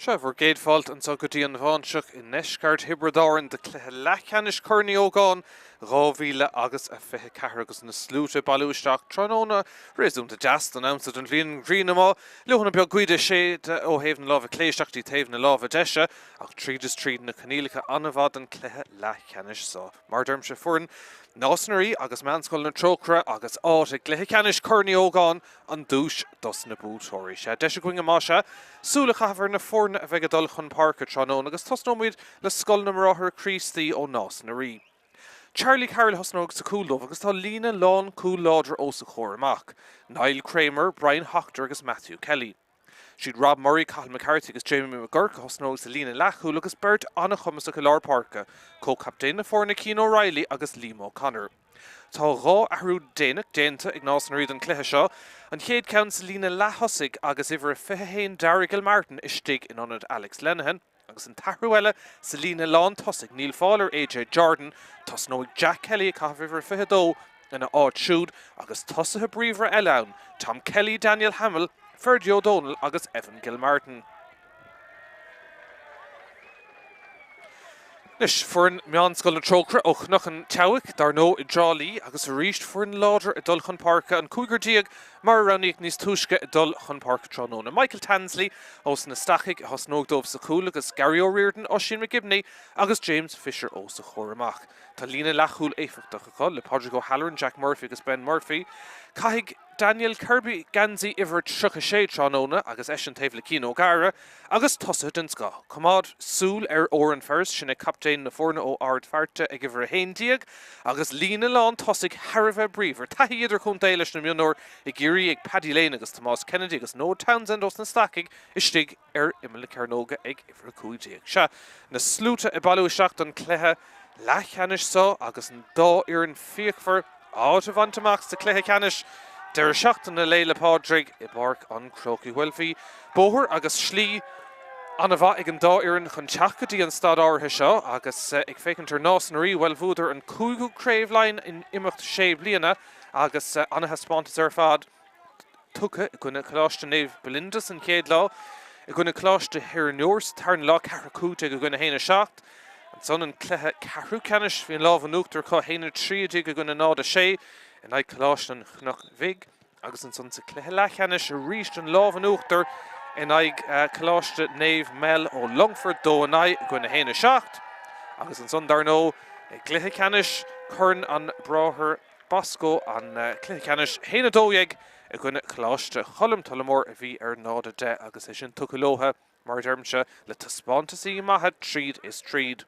Sea, bhur gcéad fáilte anseo go dtí an Bháinseach i ndeisceart Thiobraid Árann do chluiche leathcheannais Chorn Uí Ógáin 2000 agus a 24 agus na sluaite ag bailiú isteach tráthnóna réasúnta deas don am so den bhliain. An ghrian amuigh, leoithne beag gaoithe ag séideadh ó thaobh na láimhe clé isteach dtí taobh na láimhe deise ach tríd is tríd na coinníollacha an-mhaith don chluiche leathcheannais so. Mar a deirimse, foireann Nás na Rí agus Meánscoil na Trócaire agus áit i gcluiche ceannais Chorn Uí Ógáin an duais dos na buaiteoirí. Sea, deis againn más ea, súil a chaitheamh ar na foirne a bheidh ag dul chun páirce tráthnóna agus tosnóimid le Scoil na mBráithre Críostaí ó Nás na Rí. Charlie Carroll a thosnóidh sa chúl dóibh agus tá líne lán cúl láidir os a chomhair amach, Niall Kramer, Brian Hoctor agus Matthew Kelly. Siad Rob Murray, Cathal McCarthy agus Jamie McGurk a thosnóidh sa líne leathchúil agus beirt an-chumasach i lár páirce, comhchaptaen na foirne Cian O'Reilly agus Liam O'Connor. Tá 2 athrú déanach déanta ag Nás na Rí don chluiche seo, an chéad cheann sa líne leath-thosaigh agus uimhir a 21 Dara Gilmartin istigh in ionad Alex Lenihan, agus an t-athrú eile sa líne lán-tosaigh, níl fáil ar AJ Jordan, tosnóidh Jack Kelly ag caitheamh uimhir a 22 ina áit siúd agus tosaithe bríomhara eile ann, Tom Kelly, Daniel Hamill, Fergie O'Donnell agus Evan Gilmartin. Anois, foireann Meánscoil na Trócaire ó Chnoc an tSeabhaic, dar ndóigh, i dTrá Lí, agus arís foireann láidir ag dul chun páirce, an cúigear déag mar a roghnaíodh níos túisce ag dul chun páirce tráthnóna. Michael Tansley ós na Stacaigh a thosnóidh dóibh sa chúl agus Gary O'Riordan, Oisín McGibney agus James Fisher os a chomhair amach. Tá líne leathchúil éifeachtach acu le Padraig O'Halloran, Jack Murphy agus Ben Murphy. Caithfidh Daniel Kirby geansaí uimhir 36 tráthnóna agus eisean taobh le Cian O'Gara agus tosaithe den scoth. Coimeád súil ar Odhrán Ferris, sin é captaen na foirne ó Ard Feirste ag uimhir 11, agus líne lán tosaigh thar a bheith bríomhar. Taithí idirchontae leis na mionúir i gCiarraí ag Paddy Lane agus Tomás Kennedy agus Noah Townsend ós na Stacaigh istigh ar imeall na cearnóige ag uimhir 15. Sea, na sluaite ag bailiú isteach don chluiche leathcheannais seo agus an dá fhoireann fíochmhar. Áit a bhaint amach sa chluiche ceannais deireadh seachtaine Lá 'le Pádraig i bPáirc an Chrócaigh. Bhuel, bhí bóthar agus slí an-mhaith ag an dá fhoireann chun teacht go dtí an staid áirithe seo agus ag féachaint ar Nás na Rí, bhuel, bhuadar an cúigiú Craobh Laighean in imeacht sé bliana agus an-thaispeántas ar fad. tugtha i gcoinne Choláiste Naomh Belinda san chéad lá, i gcoinne Coláiste Thirnure sa tarna lá, ceathrú 15 i gcoinne 1, 7. Ansan an cluiche ceathrú ceannais, bhí an lámh in uachtar acu, 1, 13 i gcoinne 0, 6 in aghaidh Coláiste an Chnoic Bhig agus ansan sa cluiche leathcheannais arís an lámh in uachtar in aghaidh Coláiste Naomh Mel ó Longfort, 2, 9 i gcoinne 1, 7. Agus ansan dar ndóigh i gcluiche ceannais Chorn an Bráthair Bosco an cluiche ceannais 1, 12 i gcoinne Choláiste Choilm, Tullamore a bhí ar 0, 10 agus é sin tugtha leotha, mar a deirimse, le taispeántasaí maithe tríd is tríd.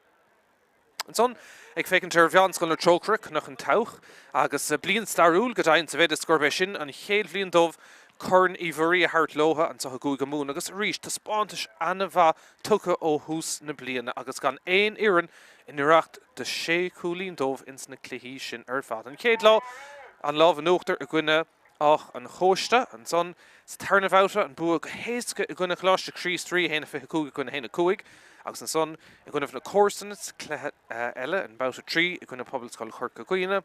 Ansan, ag féachaint ar Mheánscoil na Trócaire, Cnoc an tSeabhaic, agus bliain stairiúil go deimhin sa mhéid is gurb é sin an chéad bhliain dóibh Corn Uí Mhuirí a thabhairt leotha anseo i gCúige Mumhan agus arís taispeántais ana-mhaith tugtha ó thús na bliana agus gan aon fhoireann i ngiorracht do sé chúilín dóibh ins na cluichí sin ar fad. An chéad lá, an lámh in uachtar i gcoinne Áth an Chóiste. Ansan, sa tarna bhabhta, an bua go héasca i gcoinne Choláiste Chríost Rí, 1-25 i gcoinne 1-5, agus ansan i gcoinnibh na comharsan sa cluiche eile, in mbabhta 3, i gcoinne Pobalscoil Chorca Dhuibhne,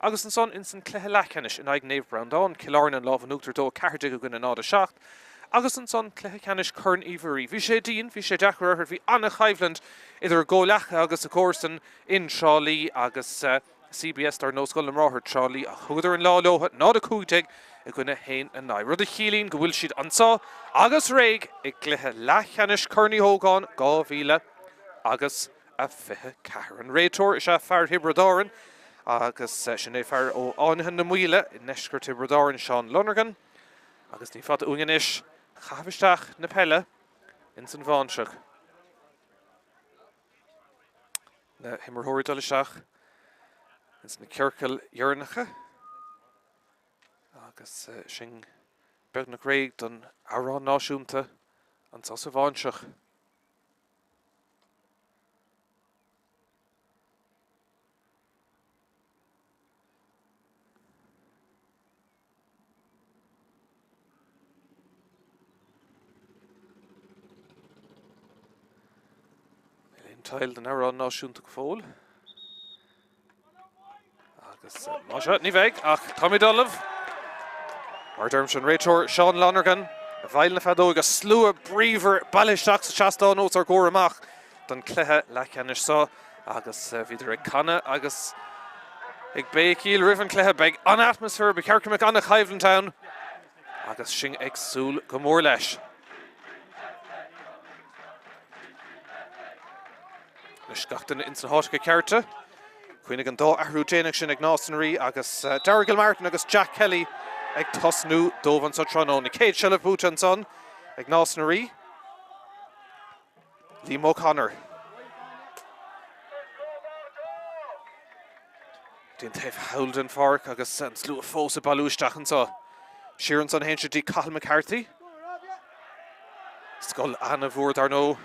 agus ansan ins an cluiche leathcheannais in aghaidh Naomh Breandán, Cill Airne, an lámh in uachtar 2 14 i gcoinne 0 7. Agus ansan, cluiche ceannais Chorn Uí Mhuirí. Bhí sé dian, bhí sé deacair orthu, bhí an-choimhlint idir a gcomhleacaithe agus a gcomharsan in Trá Lí agus CBS dar ndóigh, Scoil na mBráthar, Trá Lí, ach thugadar an lá leo, 0-15 i gcoinne 1-9, rud a chiallaíonn go bhfuil siad anseo agus réidh i gcluiche leathcheannais Chorn Uí Ógáin 2000 agus a 24. An réiteoir is ea fear Thiobraid Árann agus sin é fear ó Fháinithe na Maoile i ndeisceart Thiobraid Árann, Seán Lonergan. Agus ní fada uainn anois caitheamh isteach na peile ins an bháinseach. Na himreoirí dul isteach ins na ciorcail dheireanacha agus sinn beagnach réidh don amhrán náisiúnta anseo sa bháinseach. Níl aon teideal don amhrán náisiúnta go fóill. Agus más ea, ní bheidh, ach táimid ullamh. Mar a deirimse an réiteoir Seán Lonergan. I bhfeighil na feadóige, slua bríomhar bailithe isteach sa seastán os ár gcomhair amach don chluiche leathcheannais seo agus bhíodar ag canadh agus ag béicíl roimh an chluiche. Beidh an-atmaisféar, ba cheart go mbeadh an-choimhlint ann agus sinn ag súil go mór leis. Anois gach duine ins na háiteacha cearta. Cuimhnigh an dá athrú déanach sin ag Nás na Rí agus Dara Gilmartin agus Jack Kelly ag tosnú dóibh anso tráthnóna. Chéad seilbh buaite ansan ag Nás na Rí. Liam O'Connor. Dtí an taobh thall den pháirc agus an slua fós ag bailiú isteach anso. Siar ansan a théann sé dtí Cathal McCarthy. Scoil an-mhór dar ndóigh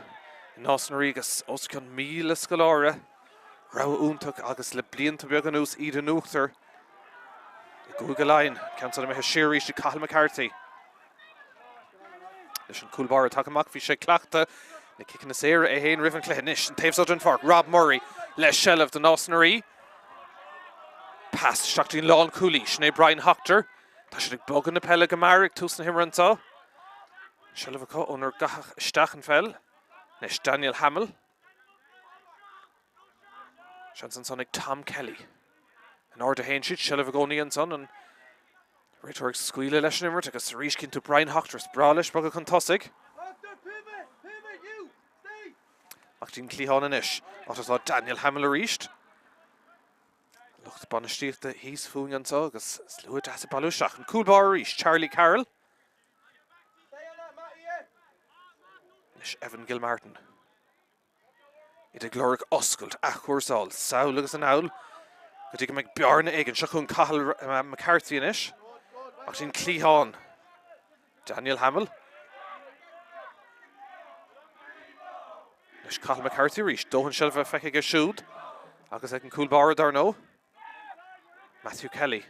i Nás na Rí agus os cionn 1,000 scoláire. Rogha iontach agus le blianta beaga anuas iad in uachtar i gCúige Laighean. Ceann san imithe siar arís ag Cathal McCarthy. Leis an cúl báire tagtha amach bhí sé ag cleachtadh na ciceanna saora é féin roimh an chluiche. Anois an taobh seo den pháirc, Rob Murray le seilbh do Nás na Rí. Pas isteach dtí an lánchúlaí, sin é Brian Hoctor. Tá siad ag bogadh na peile go mear ag tús na himeartha anseo. Seilbh acu ónar gcaitheadh isteach an pheil. Anois Daniel Hamill. Seans ansan ag Tom Kelly. In airde a théann siad, seilbh i gcónaí ansan, an réiteoir ag scaoileadh leis an imirt agus arís cinntiú Brian Hoctor, is breá leis bogadh chun tosaigh. Amach dtí'n cliathán anois, áit atá Daniel Hamill arís. Lucht bainistíochta thíos fúinn anseo agus slua deas ag bailiú isteach. An cúl báire arís, Charlie Carroll. Anois Evan Gilmartin. Iad ag lorg oscailt, athchúrsáil, sall agus anall, go dtí go mbeidh bearna éigin. Seo chugainn Cathal McCarthy anois, amach dtí'n cliathán. Daniel Hamill. Anois Cathal McCarthy arís, dóthain seilbhe feicthe aige siúd agus ag an cúl báire dar ndóigh. Matthew Kelly.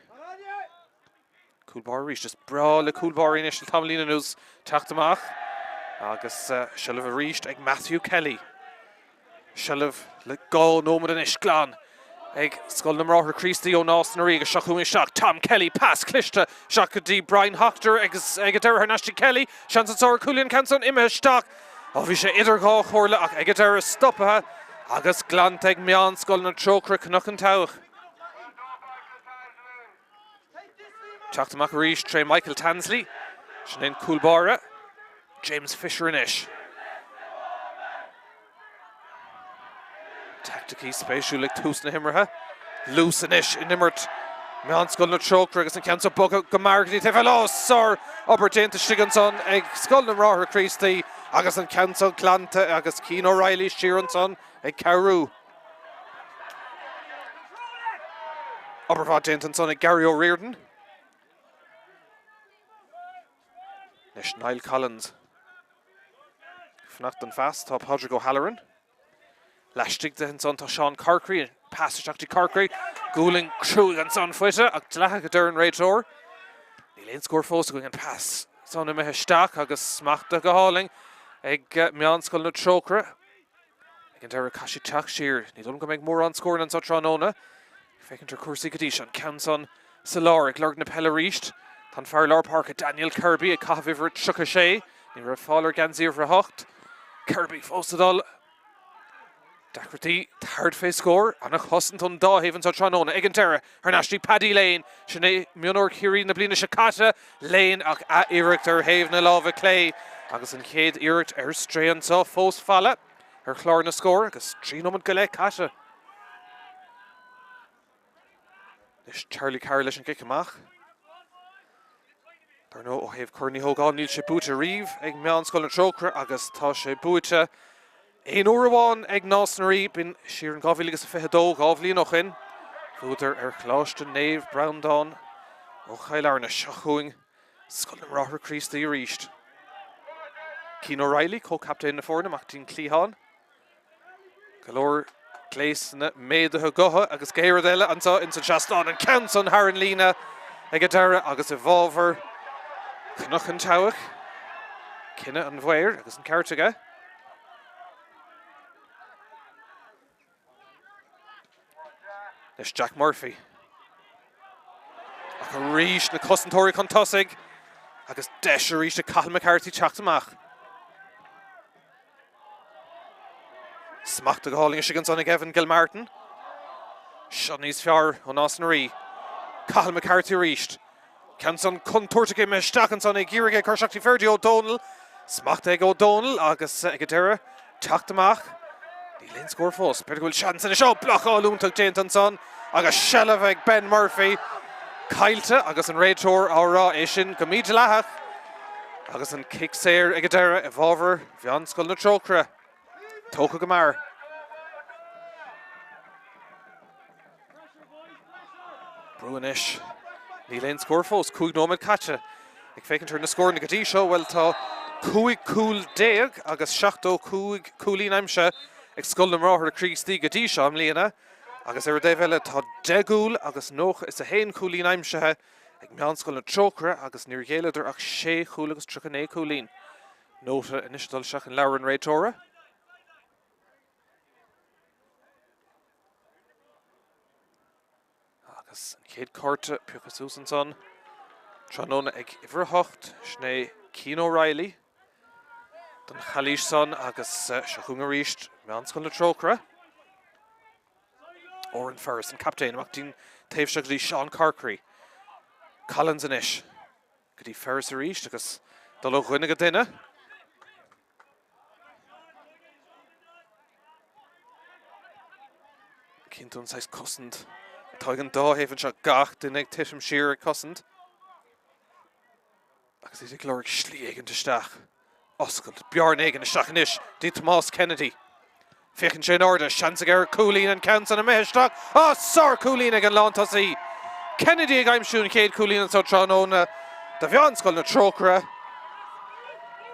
Cúl báire arís. Is breá le cúl báirí anois le tamaillín anuas teacht amach agus seilbh arís ag Matthew Kelly. Seilbh le 2 nóiméad anois glan ag Scoil na mBráithre Críostaí ó Nás na Rí agus seo chugainn isteach Tom Kelly, pas cliste isteach go dtí Brian Hoctor agus ag an deireadh thar n-ais dtí Kelly. Seans anseo ar chúilín an ceann san imithe isteach. Ó bhí sé idir dhá chomhairle ach ag an deireadh stoptha agus glanta ag Meánscoil na Trócaire Cnoc an tSeabhaic. Teacht amach arís tré Michael Tansley. Sin é an cúl báire. James Fisher anois. Teaicticí spéisiúil ag tús na himeartha. Luas anois in imirt Meánscoil na Trócaire agus an ceann seo bogtha go mear go dtí taobh eile. Ó, sár obair déanta istigh ansan ag Scoil na mBráithre Críostaí agus an ceann seo glanta agus Cian O'Reilly siar ansan ag cabhrú. Obair mhaith déanta ansan ag Gary O'Riordan. Anois Niall Collins. Fanacht don phas tá Padraig O'Halloran. Laistigh de ansan tá Seán Corkery, pas isteach dtí Corkery. Gualainn cruaidh ansan faighte ach dleathach a deir an réiteoir. Níl aon scór fós againn an pas san imithe isteach agus smachtaithe go hálainn ag Meánscoil na Trócaire. Ag an deireadh, caithfidh siad teacht siar. Ní dóigh liom go mbeidh mórán scóranna anseo tráthnóna. Ag féachaint ar chúrsaí go dtí seo, an ceann san sa lár ag lorg na peile arís. Tá an fear lár páirce Daniel Kirby ag caitheamh uimhir 36. Ní raibh fáil ar gheansaí uimhir 8. Kirby fós ag dul. Deacrachtaí tabhairt fé scór. An-chosaint ón dá thaobh anseo tráthnóna. Ag an deireadh, thar n-ais dtí Paddy Lane. Sin é mionúr Chiarraí na bliana seo caite. Lane ach ath-iarracht ar thaobh na láimhe clé agus an chéad iarracht ar strae anseo fós falla ar chlár na scór agus 3 nóiméad go leith caite. Anois Charlie Carroll leis an gcic amach. Dar ndóigh ó thaobh Corn Uí Ógáin níl sé buaite riamh ag Meánscoil na Trócaire agus tá sé buaite aon uair amháin ag Nás na Rí, b'in siar in 2022, 2 bhliain ó shin. Bhuadar ar Choláiste Naomh Breandán ó Chill Airne. Seo chugainn Scoil na mBráithre Críostaí arís. Cian O'Reilly, comhchaptaen na foirne, amach dtí'n cliathán. Go leor gléasanna méadaithe gutha agus gach rud eile anseo ins an seastán. An ceann san thar an líne ag an deireadh agus i bhfabhar Chnoc an tSeabhaic. Cinneadh an mhaoir agus an ceart aige. Anois Jack Murphy. Ach arís na cosantóirí chun tosaigh. Agus deis arís ag Cathal McCarthy teacht amach. Smachtaithe go hálainn istigh ansan ag Evan Gilmartin. Seo níos fearr ó Nás na Rí. Cathal McCarthy arís. Ceann san contúirteach imithe isteach ansan ag iarraidh é a chur isteach dtí Ferdy Ó Dónaill. Smachtaithe ag Ó Dónaill agus ag an deireadh teacht amach. Níl aon scór fós. B'fhéidir go bhfuil seans anois. Ó, blocáil iontach déanta ansan agus seilbh ag Ben Murphy. Caillte agus an réiteoir á rá é sin go mídhleathach. Agus an cic saor ag an deireadh i bhfabhar Mheánscoil na Trócaire. Tógtha go mear. Brú anois. Níl aon scór fós. 5 nóiméad caite. Ag féachaint ar na scóranna go dtí seo, bhuel tá 15 cúl agus 75 cúilín aimsithe ag Scoil na mBráithre Críostaí go dtí seo i mbliana agus ar an dtaobh eile tá 10 gcúl agus 91 cúilín aimsithe ag Meánscoil na Trócaire agus níor ghéilleadar ach 6 chúl agus 39 cúilín. Nóta anois ag dul isteach in leabhar an réiteora. Agus an chéad cárta pioctha suas ansan tráthnóna ag uimhir 8, sin é Cian O'Reilly don chalaois san agus seo chugainn arís Meánscoil na Trócaire. Oran Ferris, an captaen, amach dtí'n taobh seo go dtí Seán Corkery. Collins anois go dtí Ferris arís agus dul ó dhuine go duine. Cíonn tú an saghas cosaint atá ag an dá thaobh anseo, gach duine ag titim siar ag cosaint. Agus iad ag lorg slí éigint isteach. Oscailt, bearna éigin isteach anois dtí Tomás Kennedy. Féachann sé in airde, seans aige ar chúilín, an ceann san imithe isteach. Á, sár-chúilín ag an lántosaí! Kennedy ag aimsiú an chéad chúilín anseo tráthnóna do Mheánscoil na Trócaire.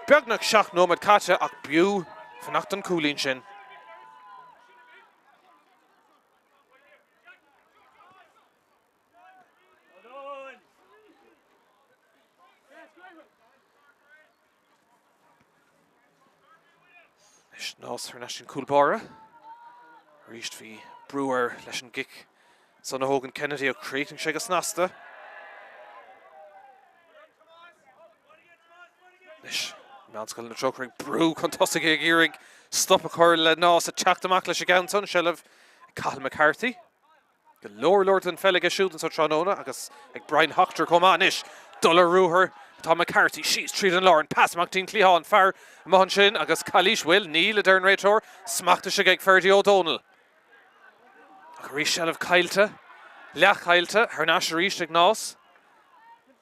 Beagnach 7 nóiméad caite ach b'fhiú fanacht don chúilín sin. Anois Nás thar n-ais an cúl báire. Arís bhí brú air leis an gcic san a thógann Kennedy ach chríochnaigh sé go snasta. Anois Meánscoil na Trócaire ag brú chun tosaigh ag iarraidh stop a chur le Nás ag teacht amach leis an gceann san, seilbh ag Cathal McCarthy. Go leor leor den pheil aige siúd anseo tráthnóna agus ag Brian Hoctor chomh maith anois. Dul ar ruathar atá McCarthy síos tríd an lár, an pas amach dtí'n cliathán, fear amuigh ansin agus calaois, bhfuil? Níl, a deir an réiteoir. Smacht istigh ag Ferdy Ó Dónaill. Ach arís seilbh caillte, leathchaillte, thar n-ais arís ag Nás.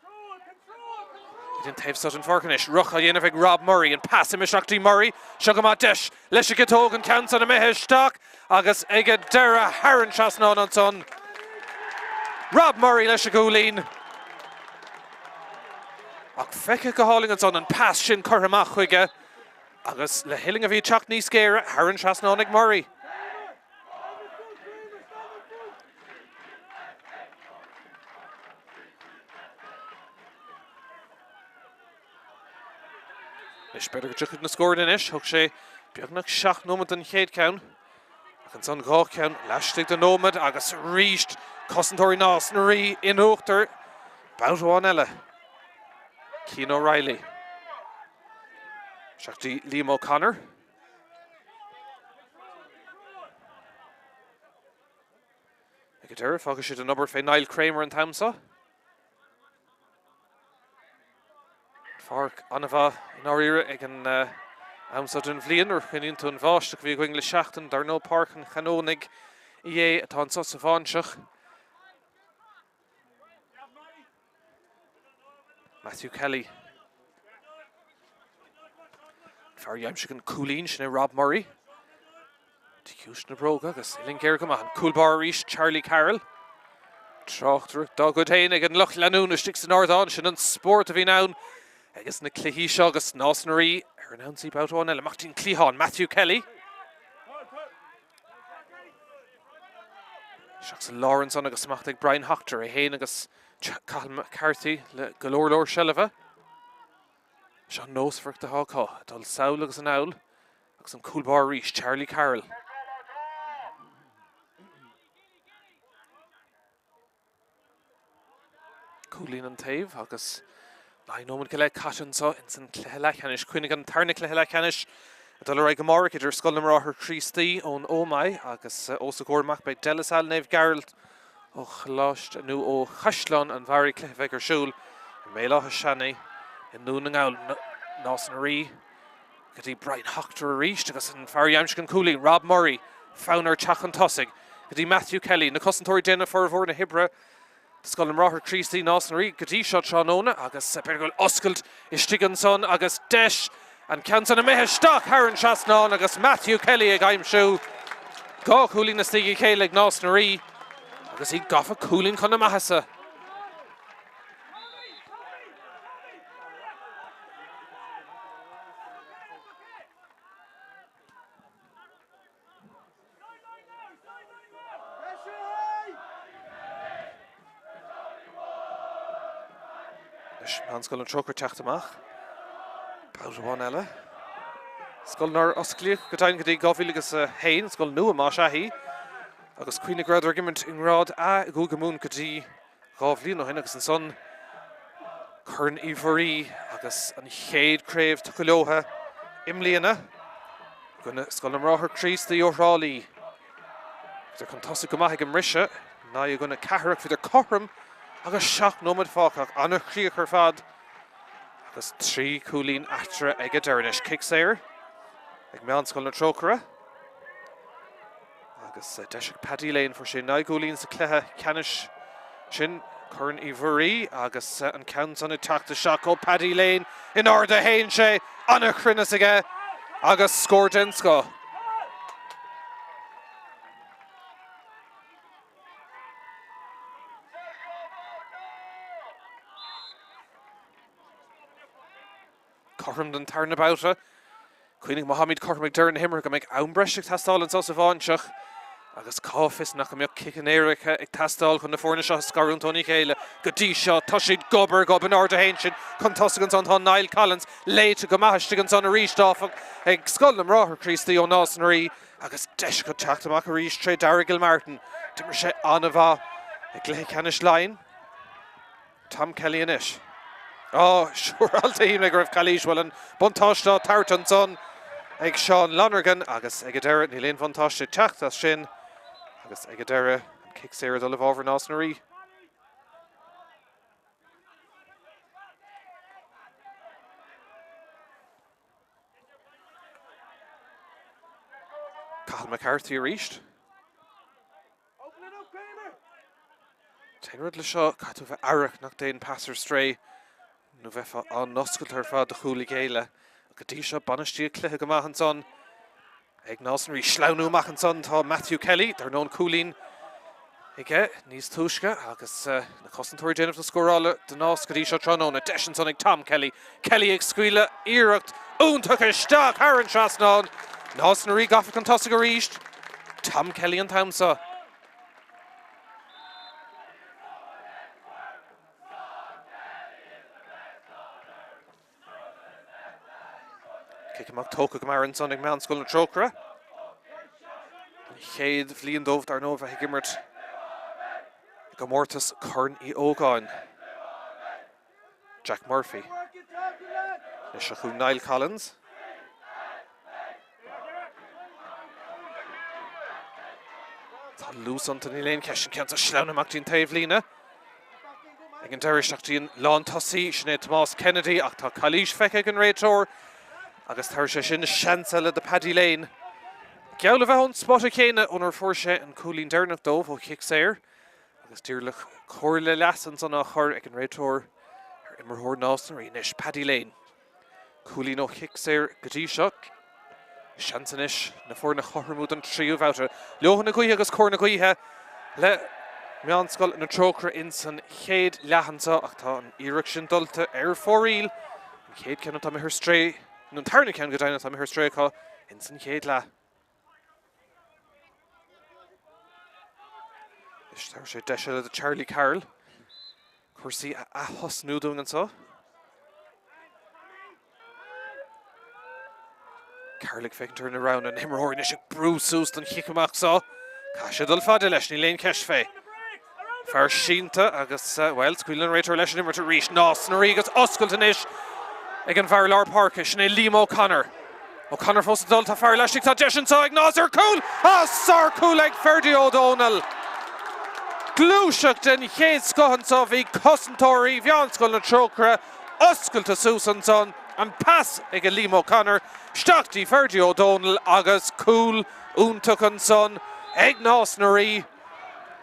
Go dtí an taobh seo den pháirc anois. Rith á dhéanamh ag Rob Murray. An pas imithe isteach dtí Murray. Seo go maith deis leis an gciotóg. An ceann san imithe isteach agus ag an deireadh thar an trasnán ansan. Rob Murray leis an gcúilín. Ach feicthe go hálainn ansan an pas sin curtha amach chuige agus le huillinn a bhí ag teacht níos géire thar an trasnán ag Murray. Anois b'fhéidir go dtiocfaidh na scóranna anois. Thug sé beagnach 7 nóiméad don chéad ceann. Ach ansan 2 cheann laistigh de nóiméad agus arís cosantóirí Nás na Rí in uachtar. Babhta amháin eile. Cian O'Reilly. Isteach dtí Liam O'Connor. Ag an deireadh, fágfaidh siad an obair fé Niall Kramer an t-am seo. Páirc an-mhaith i ndáiríre ag an am seo den bhliain nuair a chuimhníonn tú an bháisteach a bhí againn le seachtain. Dar ndóigh, Páirc an Chanónaigh Uí Aodha atá anseo sa Bháinseach. Matthew Kelly. Fear a d'aimsigh an cúilín, sin é Rob Murray. Ciumhais na bróga agus uillinn géar go maith. An cúl báire arís, Charlie Carroll. Tráchtaireacht dá gcuid féin ag an lucht leanúna istigh san ardán. Sin an spórt a bhíonn ann agus na cluichí seo agus Nás na Rí ar an ionsaí babhta amháin eile. Amach dtí'n cliathán, Matthew Kelly. Isteach sa lár ansan agus smacht ag Brian Hoctor é féin agus Cathal McCarthy le go leor leor seilbhe. Seo an nósmhaireacht atá acu, ag dul sall agus anall agus an cúl báire arís, Charlie Carroll. Cúilín an taobh agus. 9 nóiméad go leith caite anseo ins an cluiche leathcheannais. Cuimhnigh an tarna cluiche leathcheannais ag dul ar aghaidh amárach idir Scoil na mBráithre Críostaí ón Ómaigh agus os a gcomhair amach beidh De La Salle Naomh Gearailt ó Choláiste nó ó Chaisleán an Bharraigh, cluiche a bheidh ar siúl i mBéal Átha Seanaidh i nDún na nGall. Nás na Rí go dtí Brian Hoctor arís agus an fear a d'aimsigh an cúilín, Rob Murray, fonn air teacht chun tosaigh go dtí Matthew Kelly. Na cosantóirí ag déanamh formhór na hoibre. Scoil na mBráithre Críostaí, Nás na Rí, go dtí seo tráthnóna agus b'fhéidir go bhfuil oscailt istigh ansan agus deis an ceann san imithe isteach thar an trasnán agus Matthew Kelly ag aimsiú 2 chúilín as a chéile ag Nás na Rí agus iad gafa cúilín chun na maitheasa. Anois Meánscoil na Trócaire teacht amach. Babhta amháin eile. Scoil nár osclaíodh go deimhin go dtí 2001, scoil nua más ea í, agus cuimhnigh go rabhadar ag imirt i ngrád A i gCúige Mumhan go dtí 2 bhliain ó shin agus ansan Corn Uí Mhuirí agus an chéad craobh tugtha leo i mbliana i gcoinne Scoil na mBráithre Críostaí ó Thrá Lí. Bhíodar chun tosaigh go maith ag an mbriseadh, 9 i gcoinne 4 ach bhíodar cothrom agus 7 nóiméad fágtha ach an-chríoch ar fad agus 3 chúilín eatarthu ag an deireadh. Anois cic saor ag Meánscoil na Trócaire. Agus deis ag Paddy Lane, fuair sé 9 gcúilín sa chluiche ceannais sin, Corn Uí Mhuirí, agus an ceann san ag teacht isteach ó Paddy Lane, in airde a théann sé, an-chruinneas aige agus scór den scoth. Cothrom don tarna babhta. Cuimhnigh, má tháimid cothrom ag deireadh na himeartha go mbeidh am breise ag teastáil anseo sa bháinseach agus cá bhfios nach mbeadh cic éirice ag teastáil chun na foirne seo a scarúint óna chéile. Go dtí seo, tá siad gob ar ghob in airde a théann siad chun tosaigh ansan. Tá Niall Collins léite go maith istigh ansan arís, áfach, ag Scoil na mBráithre Críostaí ó Nás na Rí agus deis acu teacht amach arís tré Dara Gilmartin. D'imir sé an-mhaith i gcluiche ceannais Laighean. Tom Kelly anois. Á, siúráilte shíl mé go raibh calaois. Bhuel, an buntáiste á tabhairt ansan ag Seán Lonergan agus ag an deireadh níl aon bhuntáiste ag teacht as sin agus ag an deireadh an cic saor ag dul i bhfabhar Nás na Rí. Cathal McCarthy arís. An t-aon rud le seo, caithfidh tú bheith aireach nach dtéann pas ar strae nó bheifeá á n-oscailt ar fad do chúl a gcéile. Go dtí seo, bainistíodh cluiche go maith ansan ag Nás na Rí. Sleamhnú amach ansan tá Matthew Kelly, dar ndóigh an cúilín aige níos túisce agus na cosantóirí ag déanamh na scórála do Nás go dtí seo tráthnóna. Deis ansan ag Tom Kelly. Kelly ag scaoileadh iarracht iontach isteach thar an trasnán. Nás na Rí gafa chun tosaigh arís. Tom Kelly an t-am seo. Cic amach tógtha go mear ansan ag Meánscoil na Trócaire. An chéad bhliain dóibh dar ndóigh bheith ag imirt i gcomórtas Corn Uí Ógáin. Jack Murphy. Anois seo chugainn Niall Collins. Tá luas iontu, níl aon cheist. An ceann seo sleamhnaithe amach dtí an taobhlíne. Ag an deireadh isteach dtí an lántosaí, sin é Tomás Kennedy, ach tá calaois feicthe ag an réiteoir agus tabharfaidh sé sin seans eile do Paddy Lane. Geall a bheith ón spota céanna ónar fuair sé an cúilín deireanach dóibh ó chic saor agus díreach comhairle leasa ansan á chur ag an réiteoir ar imreoir Nás na Rí anois, Paddy Lane. Cúilín ó chic saor go dtí seo. Seans anois na foirne a chothromú don tríú babhta. Leoithne na gaoithe agus cóir na gaoithe le Meánscoil na Trócaire ins an chéad leath anseo ach tá an iarracht sin dulta ar fóraoil. An chéad ceann atá imithe ar strae, nó an tarna ceann go deimhin atá imithe ar strae acu ins an chéad leath. Anois tabharfaidh sé deis eile do Charlie Carroll cúrsaí a ath-thosnú dúinn anseo. Carroll ag féachaint ar na roghanna, na himreoirí anois ag brú suas don chic amach seo. Caithfidh sé dul fada leis, níl aon cheist fé. Fear sínte agus, bhuel, scaoileann an réiteoir leis an imirt arís. Nás na Rí agus oscailt anois ag an bhfear lár páirce, sin é Liam O'Connor. O'Connor fós ag dul, tá fear laistigh, tá deis anseo ag Nás ar cúl! Á, sárchúl ag Ferdie Ó Dónaill! Gluaiseacht den chéad scoth anseo, bhí cosantóirí Mheánscoil na Trócaire oscailte suas ansan, an pas ag Liam O'Connor isteach dtí Ferdie Ó Dónaill agus cúl iontach ansan ag Nás na Rí.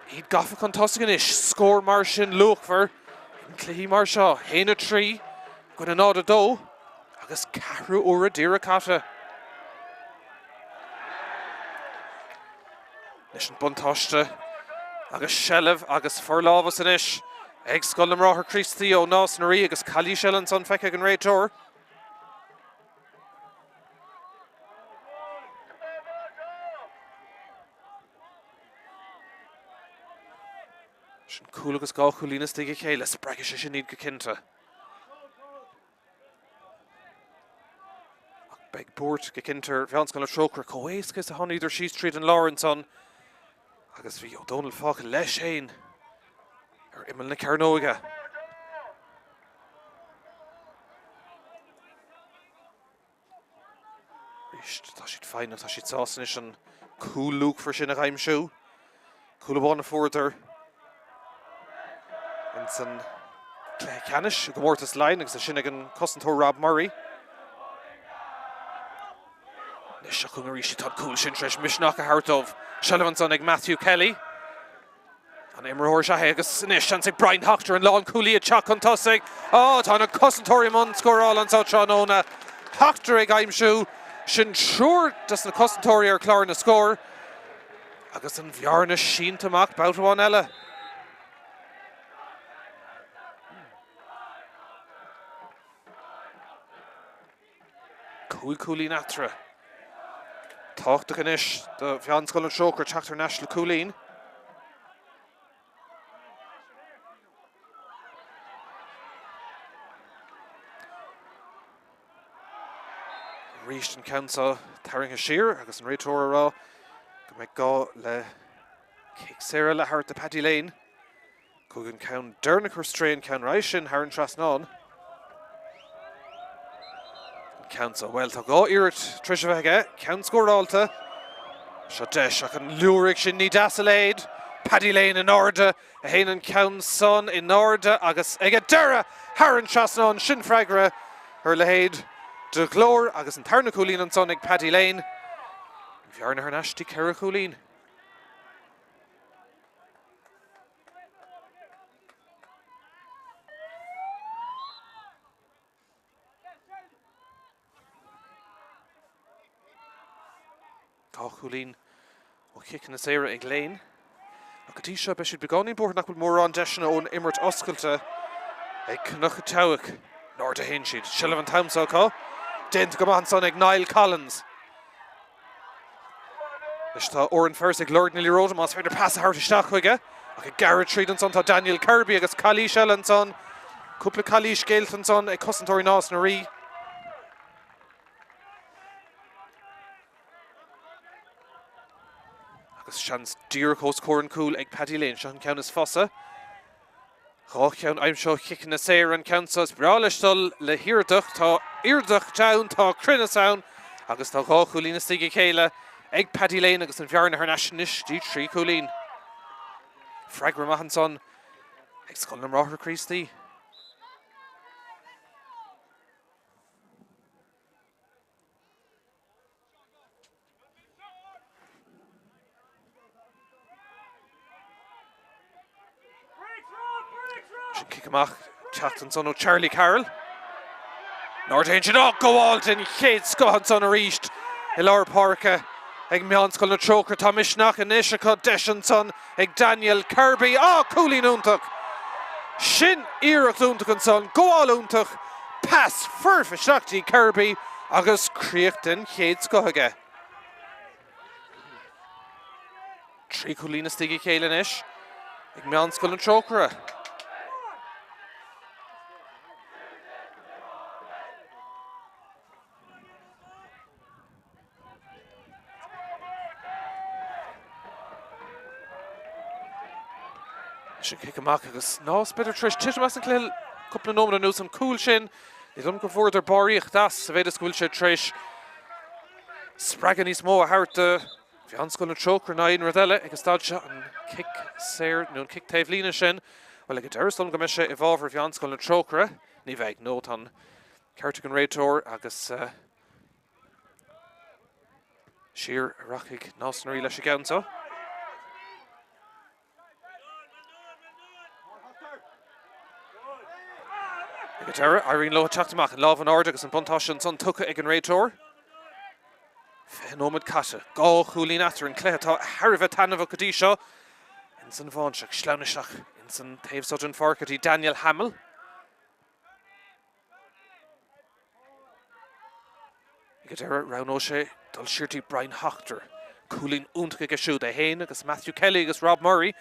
Iad gafa chun tosaigh anois, scór mar sin luachmhar in cluichí mar seo, 1, 3 i gcoinne 0, 2 agus ceathrú uaire díreach caite. Anois an buntáiste agus seilbh agus forlámhas anois ag Scoil na mBráithre Críostaí ó Nás na Rí agus calaois eile ansan feicthe ag an réiteoir. Sin cúl agus dhá chúilín istigh a chéile, spreagfaidh sé sin iad go cinnte. Ach beidh buairt go cinnte ar Mheánscoil na Trócaire chomh héasca is a tháinigíodar síos tríd an lár ansan agus bhí Ó Dónaill fágtha leis féin ar imeall na cearnóige. Arís, tá siad foighneach, tá siad sásta anois an cúl luachmhar sin a aimsiú. Cúl amháin a fuaireadar ins an cluiche ceannais i gcomórtas Laighean agus é sin ag an cosantóir Rob Murray. Anois seo chugainn arís tá an cúl sin tar éis misneach a thabhairt dóibh. Seilbh ansan ag Matthew Kelly. An imreoir is ea é agus anois seans ag Brian Hoctor an lánchúlaí ag teacht chun tosaigh. Á, tá na cosantóirí i mbun scórála anseo tráthnóna. Hoctor ag aimsiú. Sin triúr des na cosantóirí ar chlár na scór. Agus an bhearna sínte amach babhta amháin eile. 5 chúilín eatarthu. Tábhachtach anois do Mheánscoil na Trócaire teacht thar n-ais le cúilín. Arís an ceann seo tarraingthe siar agus an réiteoir ag rá go mbeidh gá le cic saor eile a thabhairt do Paddy Lane. Chuaigh an ceann deireanach ar strae, an ceann roimhe sin thar an trasnán. An ceann seo, bhuel, tá dhá iarracht tar éis a bheith aige, ceann scóráilte. Seo deis ach an liúraigh sin ní deas a leithéid. Paddy Lane in airde a théann an ceann san in airde agus ag an deireadh thar an trasnán. Sin freagra ar a leithéid de ghlór agus an tarna cúilín ansan ag Paddy Lane. An bhearna thar n-ais dtí 4 chúilín. Dhá chúilín ó chiceanna saora ag Lane. Ach go dtí seo beidh siad beagáinín buartha nach bhfuil mórán deiseanna ón imirt oscailte ag Cnoc an tSeabhaic. In airde a théann siad. Seilbh an t-am seo acu. Déanta go maith ansan ag Niall Collins. Anois tá Oran Ferris ag lorg na liathróide, más féidir pas a thabhairt isteach chuige. Ach ag gearradh tríd ansan tá Daniel Kirby agus calaois eile ansan. Cúpla calaois géillte ansan ag cosantóirí Nás na Rí. Agus seans díreach os comhair an cúil ag Paddy Lane. Seo an ceann is fusa. Dhá cheann aimsithe ó chiceanna saora an ceann seo. Is breá leis dul le hiarracht. Tá iarracht ann, tá cruinneas ann agus tá dhá chúilín istigh a chéile ag Paddy Lane agus an bhearna thar n-ais anois dtí trí chúilín. Freagra maith ansan ag Scoil na mBráithre Críostaí. Sin cic amach teacht ansan ó Charlie Carroll. In airde a théann sin á gabháil den chéad scoth ansan arís i lár páirce ag Meánscoil na Trócaire. Tá misneach anois acu deis ansan ag Daniel Kirby. Á, cúilín iontach! Sin iarracht iontach ansan, gabháil iontach, pas foirfe isteach dtí Kirby agus críoch den chéad scoth aige. Trí chúilín istigh a chéile anois ag Meánscoil na Trócaire. Anois an cic amach agus Nás b'fhéidir tar éis titim as an cluiche cúpla nóiméad anuas an cúl sin. Ní dóigh liom go bhfuaireadar barraíocht as sa mhéid is go bhfuil sé tar éis spreagadh níos mó a thabhairt do Mheánscoil na Trócaire ná aon rud eile ag an staid seo an cic saor nó an cic taobh líne sin. Bhuel ag an deireadh is dóigh liom go mbeidh sé i bhfabhar Mheánscoil na Trócaire. Ní bheidh nó tá an ceart ag an réiteoir agus siar a rachaidh Nás na Rí leis an gceann seo. Ag an deireadh, éiríonn leo teacht amach, an lámh in airde agus an buntáiste ansan tugtha ag an réiteoir. 20 nóiméad caite, 2 chúilín eatarthu, an cluiche atá thar a bheith taitneamhach go dtí seo. Ins an bháinseach, sleamhnaithe isteach ins an taobh seo den pháirc go dtí Daniel Hamill. Ag an deireadh, roghnóidh sé dul siar dtí Brian Hoctor. Cúilín iontach aige siúd, é féin agus Matthew Kelly agus Rob Murray,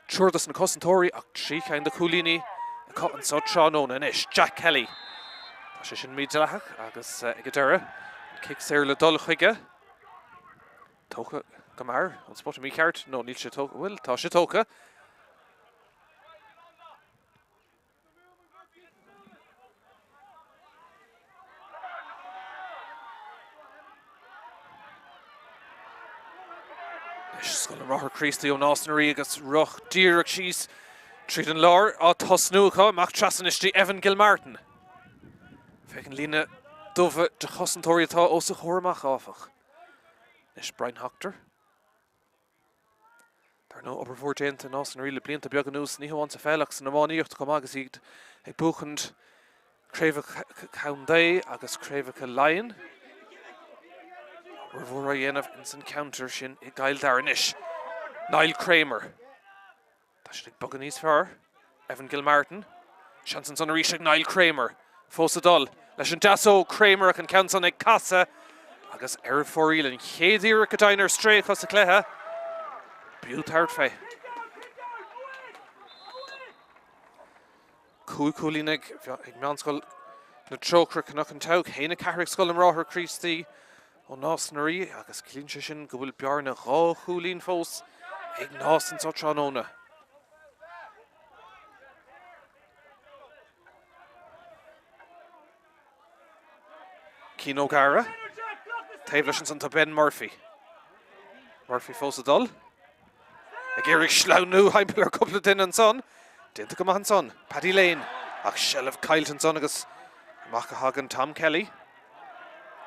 triúr dos na cosantóirí ach 3 cheann de chúilíní acu anseo tráthnóna. Anois, Jack Kelly. Tá sé sin mídhleathach agus ag an deireadh, an cic saor le dul chuige. Tógtha go mear, an spota mícheart? No, níl sé tógtha. Bhuel, tá sé tógtha. Anois Scoil na mBráithre Críostaí ó Nás na Rí agus rith díreach síos tríd an lár á tosnú acu amach trasna anois dtí Evan Gilmartin. Féach an líne dubha de chosantóirí atá os a chomhair amach áfach. Anois Brian Hoctor. Dar ndóigh, obair mhór déanta i Nás na Rí le blianta beaga anuas, ní hamháin sa pheil ach san iománaíocht chomh maith agus iad ag buachaint craobhacha contae agus craobhacha Laighean. Obair mhór á dhéanamh ins an ceantar sin i gCill Dara anois. Niall Kramer. Tá siad ag bogadh níos fearr. Evan Gilmartin. Seans ansan arís ag Niall Kramer. Fós ag dul leis an deasóg. Kramer ach an ceann san ag casadh agus ar fóraoil an chéad iarracht go deimhin ar strae acu sa chluiche. B'fhiú tabhairt fé. 5 chúilín ag Meánscoil na Trócaire Cnoc an tSeabhaic, 1-4 ag Scoil na mBráithre Críostaí ó Nás na Rí agus ciallaíonn sé sin go bhfuil bearna 2 chúilín fós ag Nás anseo tráthnóna. Cian O'Gara. Taobh leis ansan tá Ben Murphy. Murphy fós ag dul. Ag iarraidh sleamhnú thimpeall ar cúpla duine ansan. Déanta go maith ansan. Paddy Lane. Ach seilbh caillte ansan agus amach a thagann Tom Kelly.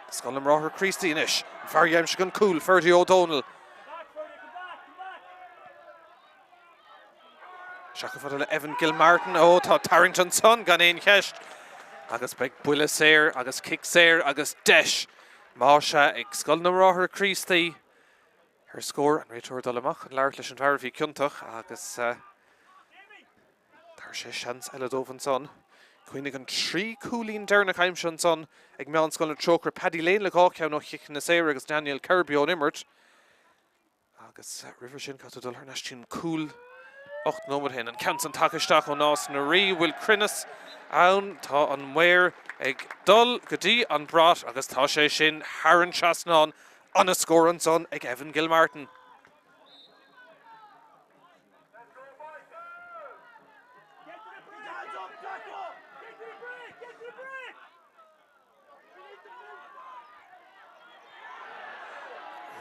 Scoil na mBráithre Críostaí anois. An fear a d'aimsigh an cúl, Ferdy O'Donnell. Isteach chomh fada le Evan Gilmartin. Ó, tá tarraingt ansan gan aon cheist. Agus beidh buille saor agus cic saor agus deis, más ea, ag Scoil na mBráithre Críostaí ar scór. An réiteoir ag dul amach chun labhairt leis an bhfear a bhí ciontach agus tabharfaidh sé seans eile dóibh ansan. Cuimhnigh an 3 cúilín deireanach aimsithe ansan ag Meánscoil na Trócaire, Paddy Lane le 2 cheann ó chiceanna saora agus Daniel Kirby ón imirt. Agus roimhe sin, caithfidh tú dul thar n-ais dtí an cúl 8 nóiméad ó shin. An ceann san tagtha isteach ó Nás na Rí. Bhfuil cruinneas ann? Tá an maor ag dul go dtí an brat agus tá sé sin thar an trasnán. An-scór ansan ag Evan Gilmartin.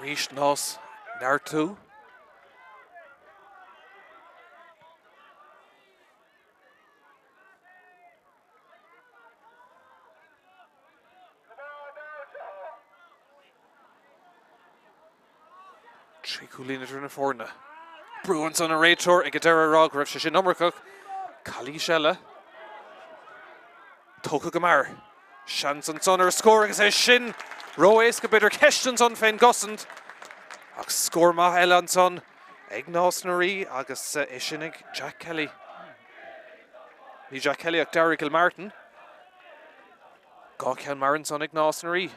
Arís Nás ag neartú. 3 chúilín idir na foirne. Brú ansan an réiteoir ag an deireadh ag rá go raibh sé sin iomarcach. Calaois eile. Tógtha go mear. Seans ansan ar scór agus é sin ró-éasca b'fhéidir ceist ansan fén gcosaint. Ach scór maith eile ansan ag Nás na Rí agus é sin ag Jack Kelly. Ní Jack Kelly ach Darragh Gilmartin. 2 cheann mear ansan ag Nás na Rí.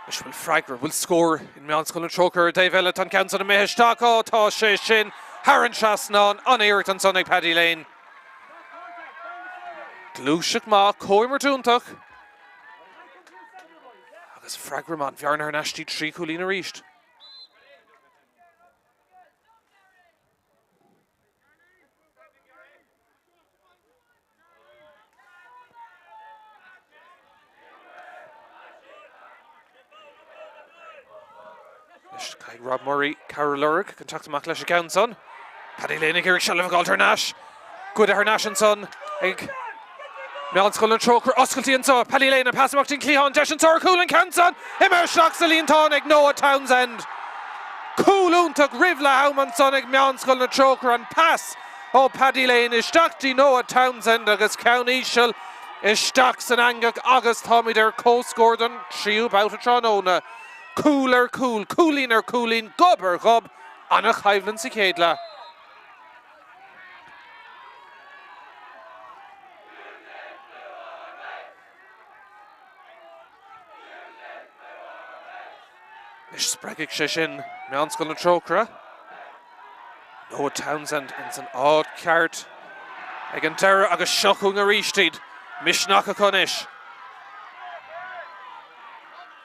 Anois bhfuil freagra, bhfuil scór in Meánscoil na Trócaire ar an dtaobh eile, tá an ceann san imithe isteach, á tá sé sin thar an trasnán, an-iarracht ansan ag Paddy Lane. Gluaiseacht maith, comhimirt iontach agus freagra maith, an bhearna thar n-ais dtí 3 chúilín arís. Anois caithfidh Rob Murray cabhair a lorg chun teacht amach leis an gceann san. Paddy Lane ag iarraidh seilbh a fháilt thar n-ais. Goidte thar n-ais ansan ag Meánscoil na Trócaire. Oscailtí anseo. Paddy Lane an pas amach dtí'n cliathán. Deis anseo ar chúl an ceann san. Imithe isteach sa líontán ag Noah Townsend. Cúl iontach roimh leath am ansan ag Meánscoil na Trócaire. An pas ó Paddy Lane isteach dtí Noah Townsend agus ceann íseal isteach san eangach agus táimid ar comhscór don tríú babhta tráthnóna. Cúl ar chúl, cúilín ar chúilín, gob ar ghob, an-choimhlint sa chéad leath. Anois spreagfaidh sé sin Meánscoil na Trócaire. Noah Townsend ins an áit ceart ag an deireadh agus seo chugainn arís iad. Misneach acu anois.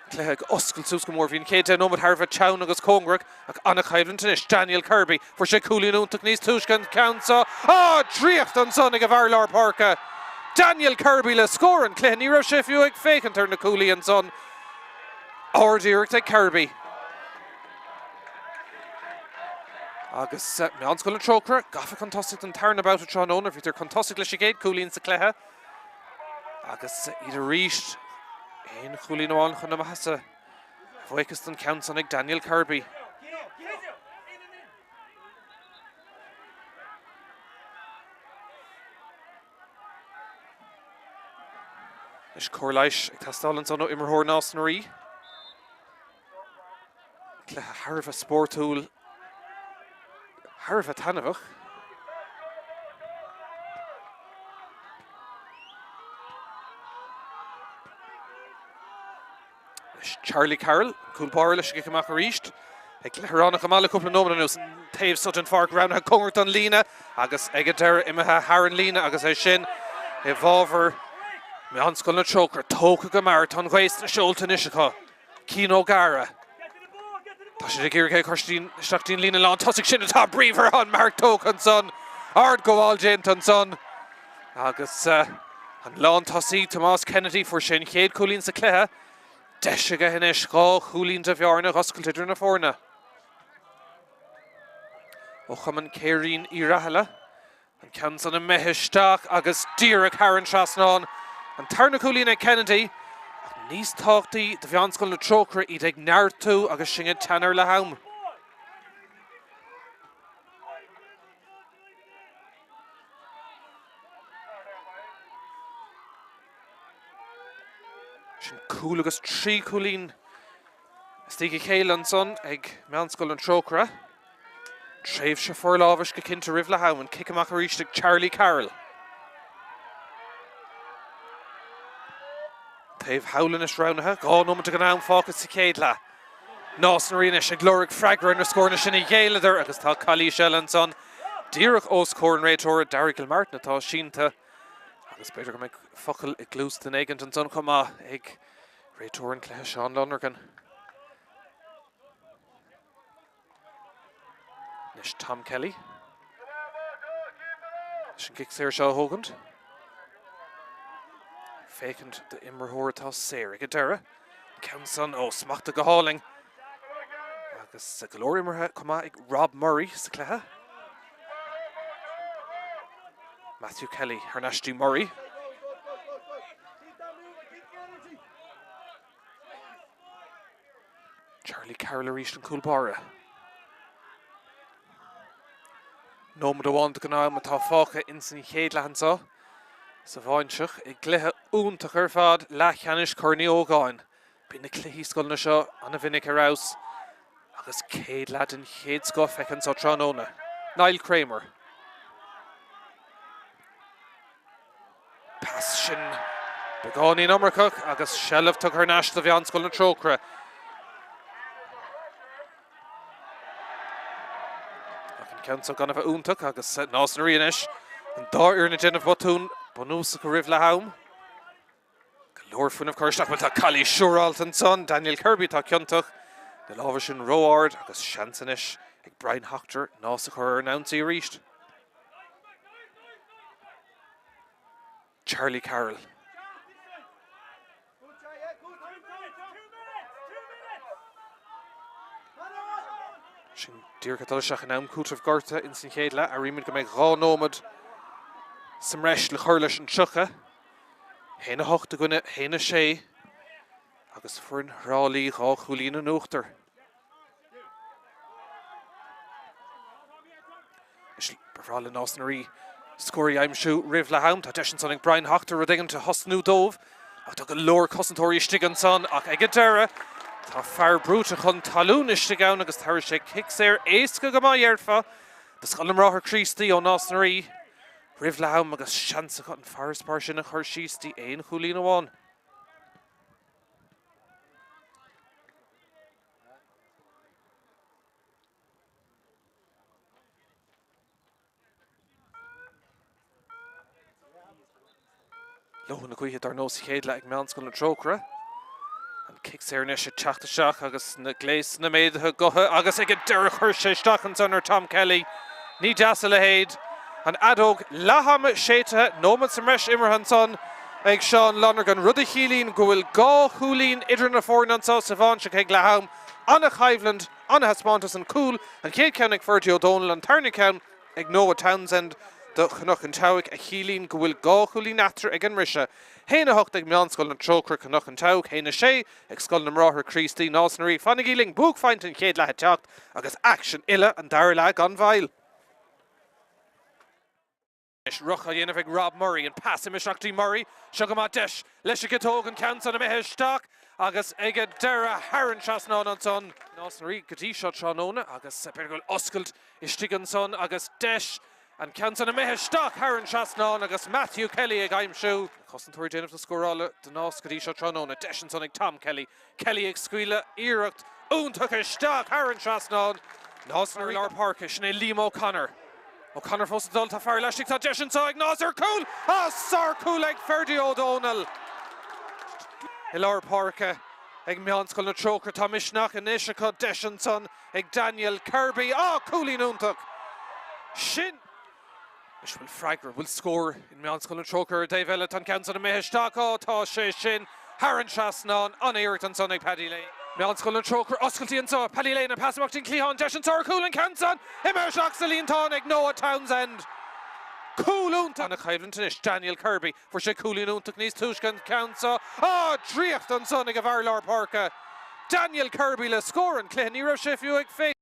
Cluiche ag oscailt suas go mór. Bhí an chéad 10 nóiméad thar a bheith teann agus cóngarach ach an-choimhlint anois. Daniel Kirby, fuair sé cúilín iontach níos túisce an ceann seo. Á! Draíocht ansan ag an bhfear lár páirce. Daniel Kirby le scór an chluiche. Ní raibh sé fiú ag féachaint ar na cúlaí ansan. Ard-iarracht ag Kirby. Agus Meánscoil na Trócaire gafa chun tosaigh don tarna babhta tráthnóna. Bhíodar chun tosaigh leis an gcéad cúilín sa chluiche. Agus iad arís aon chúilín amháin chun na maitheasa. A bhuíochas don cheann san ag Daniel Kirby. Anois cóir leighis ag teastáil ansan ó imreoir Nás na Rí. Cluiche thar a bheith spórtúil, thar a bheith taitneamhach. Anois Charlie Carroll, cúl báire leis an gcic amach arís. Ag leitheadán chomh maith le cúpla nóiméad anuas. An taobh so den pháirc roghnaithe cóngarach don líne agus ag an deireadh imithe thar an líne agus é sin i bhfabhar Meánscoil na Trócaire. Tógtha go mear, tá an ghaoth sna seolta anois acu. Cian O'Gara. Tá siad ag iarraidh é a chur isteach dtí'n líne lán tosaigh sin atá bríomhar an marc tógtha ansan. Ard-ghabháil déanta ansan agus an lán tosaí Tomás Kennedy fuair sé an chéad chúilín sa chluiche. Deis aige anois 2 chúilín de bhearna a dh'oscailt idir na foirne. Ó Chumann Céirín Uí Rathaille. An ceann san imithe isteach agus díreach thar an trasnán. An tarna cúilín ag Kennedy, ach níos tábhachtaí do Mheánscoil na Trócaire iad ag neartú agus sinn ag teannadh ar leath am. Sin cúl agus 3 chúilín Istigh a chéile ansan ag Meánscoil na Trócaire. Tréimhse forlámhais go cinnte roimh leath am. An cic amach arís ag Charlie Carroll. Taobh thall anois roghnaithe. 2 nóiméad den am fágtha sa chéad leath. Nás na Rí anois ag lorg freagra ar na scóranna sin a ghéilleadar agus tá calaois eile ansan díreach os comhair an réiteora, Darragh Gilmartin atá sínte agus b'fhéidir go mbeidh focal i gcluas duine éigint ansan chomh maith ag Réiteoir an chluiche Seán Lonergan. Anois Tom Kelly. Leis an gcic saor seo a thógaint. Féachaint d'imreoir atá saor ag an deireadh. Ceann san ó smachta go hálainn. Agus go leor imeartha chomh maith ag Rob Murray sa chluiche. Matthew Kelly thar n-ais dtí Murray. Charlie Carroll arís an cúl báire. Nóiméad amháin den am atá fágtha ins an chéad leath anseo sa Bháinseach i gcluiche iontach ar fad leathcheannais Chorn Uí Ógáin. Bíonn na cluichí scoileanna seo an-mhinic ar fheabhas agus céad leath den chéad scoth feicthe anseo tráthnóna. Niall Kramer. Pas sin beagáinín iomarcach agus seilbh tugtha thar n-ais do Mheánscoil na Trócaire. Ach an ceann seo gan a bheith iontach agus Nás na Rí anois. An dá fhoireann ag déanamh botún. bunúsacha roimh leath am. Go leor fuinnimh curtha isteach. Bhuel, tá calaois siúráilte ansan. Daniel Kirby atá ciontach. Na lámha sin ró-ard agus seans anois ag Brian Hoctor Nás a chur ar an ionsaí arís. Charlie Carroll. Sin díreach ag dul isteach in am cúitimh gorta ins an chéad leath. Airímid go mbeidh 2 nóiméad sa mbreis le cur leis an 30. 1 8 i gcoinne 1 6 agus foireann Thrá Lí 2 chúilín in uachtar. Anois ba bhreá le Nás na Rí scór a aimsiú roimh leath am. Tá deis ansan ag Brian Hoctor rud éigin a thosnú dóibh ach tá go leor cosantóirí istigh ansan ach ag an deireadh tá fear brúite chun talún istigh ann agus tabharfaidh sé cic saor éasca go maith dhéarfá do Scoil na mBráithre Críostaí ó Nás na Rí roimh leath am agus seans acu an farasbarr sin a chur síos dtí aon chúilín amháin. Loghan na gaoithe dar ndóigh sa chéad leath ag Meánscoil na Trócaire. An cic saor anois ag teacht isteach agus na gléasanna méadaithe gutha agus ag an deireadh chuir sé isteach ansan ar Tom Kelly. Ní deas a leithéid. An fheadóg leath-ama séidte, nóiméad sa mbreis imeartha ansan ag Seán Lonergan, rud a chiallaíonn go bhfuil 2 chúilín idir na foirne anseo sa bháinseach ag leath-am. An-choimhlint. An-thaispeántas an cúl, an chéad cheann ag Fergie Ó Dónaill, an tarna ceann ag Noah Townsend do Chnoc an tSeabhaic, a chiallaíonn go bhfuil 2 chúilín eatarthu ag an mbriseadh. 1-8 ag Meánscoil na Trócaire, Cnoc an tSeabhaic, 1-6 ag Scoil na mBráithre Críostaí, Nás na Rí. Fanaigí linn, buaicphointe an chéad leath ag teacht agus aicsean uile an dara leath gan mhoill. Anois ruc á dhéanamh ag Rob Murray, an pas imithe isteach dtí Murray, seo go maith deis leis an gciotóg, an ceann san imithe isteach agus ag an deireadh thar an trasnán ansan. Nás na Rí go dtí seo tráthnóna agus b'fhéidir go bhfuil oscailt istigh ansan agus deis an ceann san imithe isteach thar an trasnán agus Matthew Kelly ag aimsiú. Na cosantóirí ag déanamh na scórála do Nás go dtí seo tráthnóna, deis ansan ag Tom Kelly Kelly ag scaoileadh iarracht iontach isteach thar an trasnán. Nás na Rí lár páirce, sin é Liam O'Connor. O'Connor fós ag dul, tá fear laistigh, tá deis anseo ag Nás ar cúl! Á, sárchúl ag Ferdia Ó Dónaill! I lár páirce ag Meánscoil na Trócaire, tá misneach anois acu, deis ansan ag Daniel Kirby. Á, cúilín iontach! Sin. Anois bhfuil freagra, bhfuil scór in Meánscoil na Trócaire ar an dtaobh eile, tá an ceann san imithe isteach, á tá sé sin thar an trasnán, an-iarracht ansan ag Paddy Lane. Meánscoil na Trócaire oscailtí anseo, Paddy Lane, an pas amach dtí'n cliathán, deis anseo ar chúl, an ceann san imithe isteach sa líontán ag Noah Townsend. Cúl iontach! An-choimhlint anois, Daniel Kirby, fuair sé cúilín iontach níos túisce an ceann seo, á draíocht ansan ag an bhfear lár páirce, Daniel Kirby le scór an chluiche, ní raibh sé fiú ag féachaint.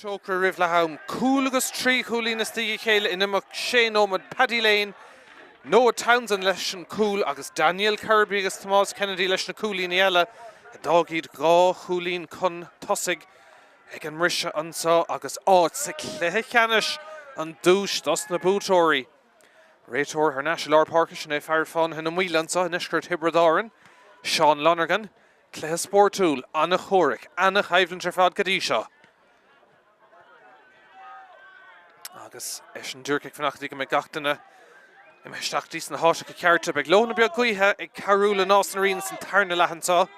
Trócaire roimh leath am. Cúl agus 3 chúilín as a chéile in imeacht sé nóiméad. Paddy Lane, Noah Townsend leis an cúl agus Daniel Kirby agus Tomás Kennedy leis na cúilíní eile a d'fhág iad 2 chúilín chun tosaigh ag an mbriseadh anseo agus áit sa chluiche ceannais an duais dos na buaiteoirí. Réiteoir thar n-ais i lár páirce, sin é fear fánaithe na Maoile anseo i ndeisceart Thiobraid Árann, Seán Lonergan. Cluiche spórtúil, an-chomhrac, an-choimhlint ar fad go dtí seo. Agus eisean díreach ag fanacht go dtí go mbeidh gach duine imithe isteach dtí sna háiteacha cearta. Beidh leoithne beag gaoithe ag cabhrú le Nás na Ríogh san tarna leath anseo.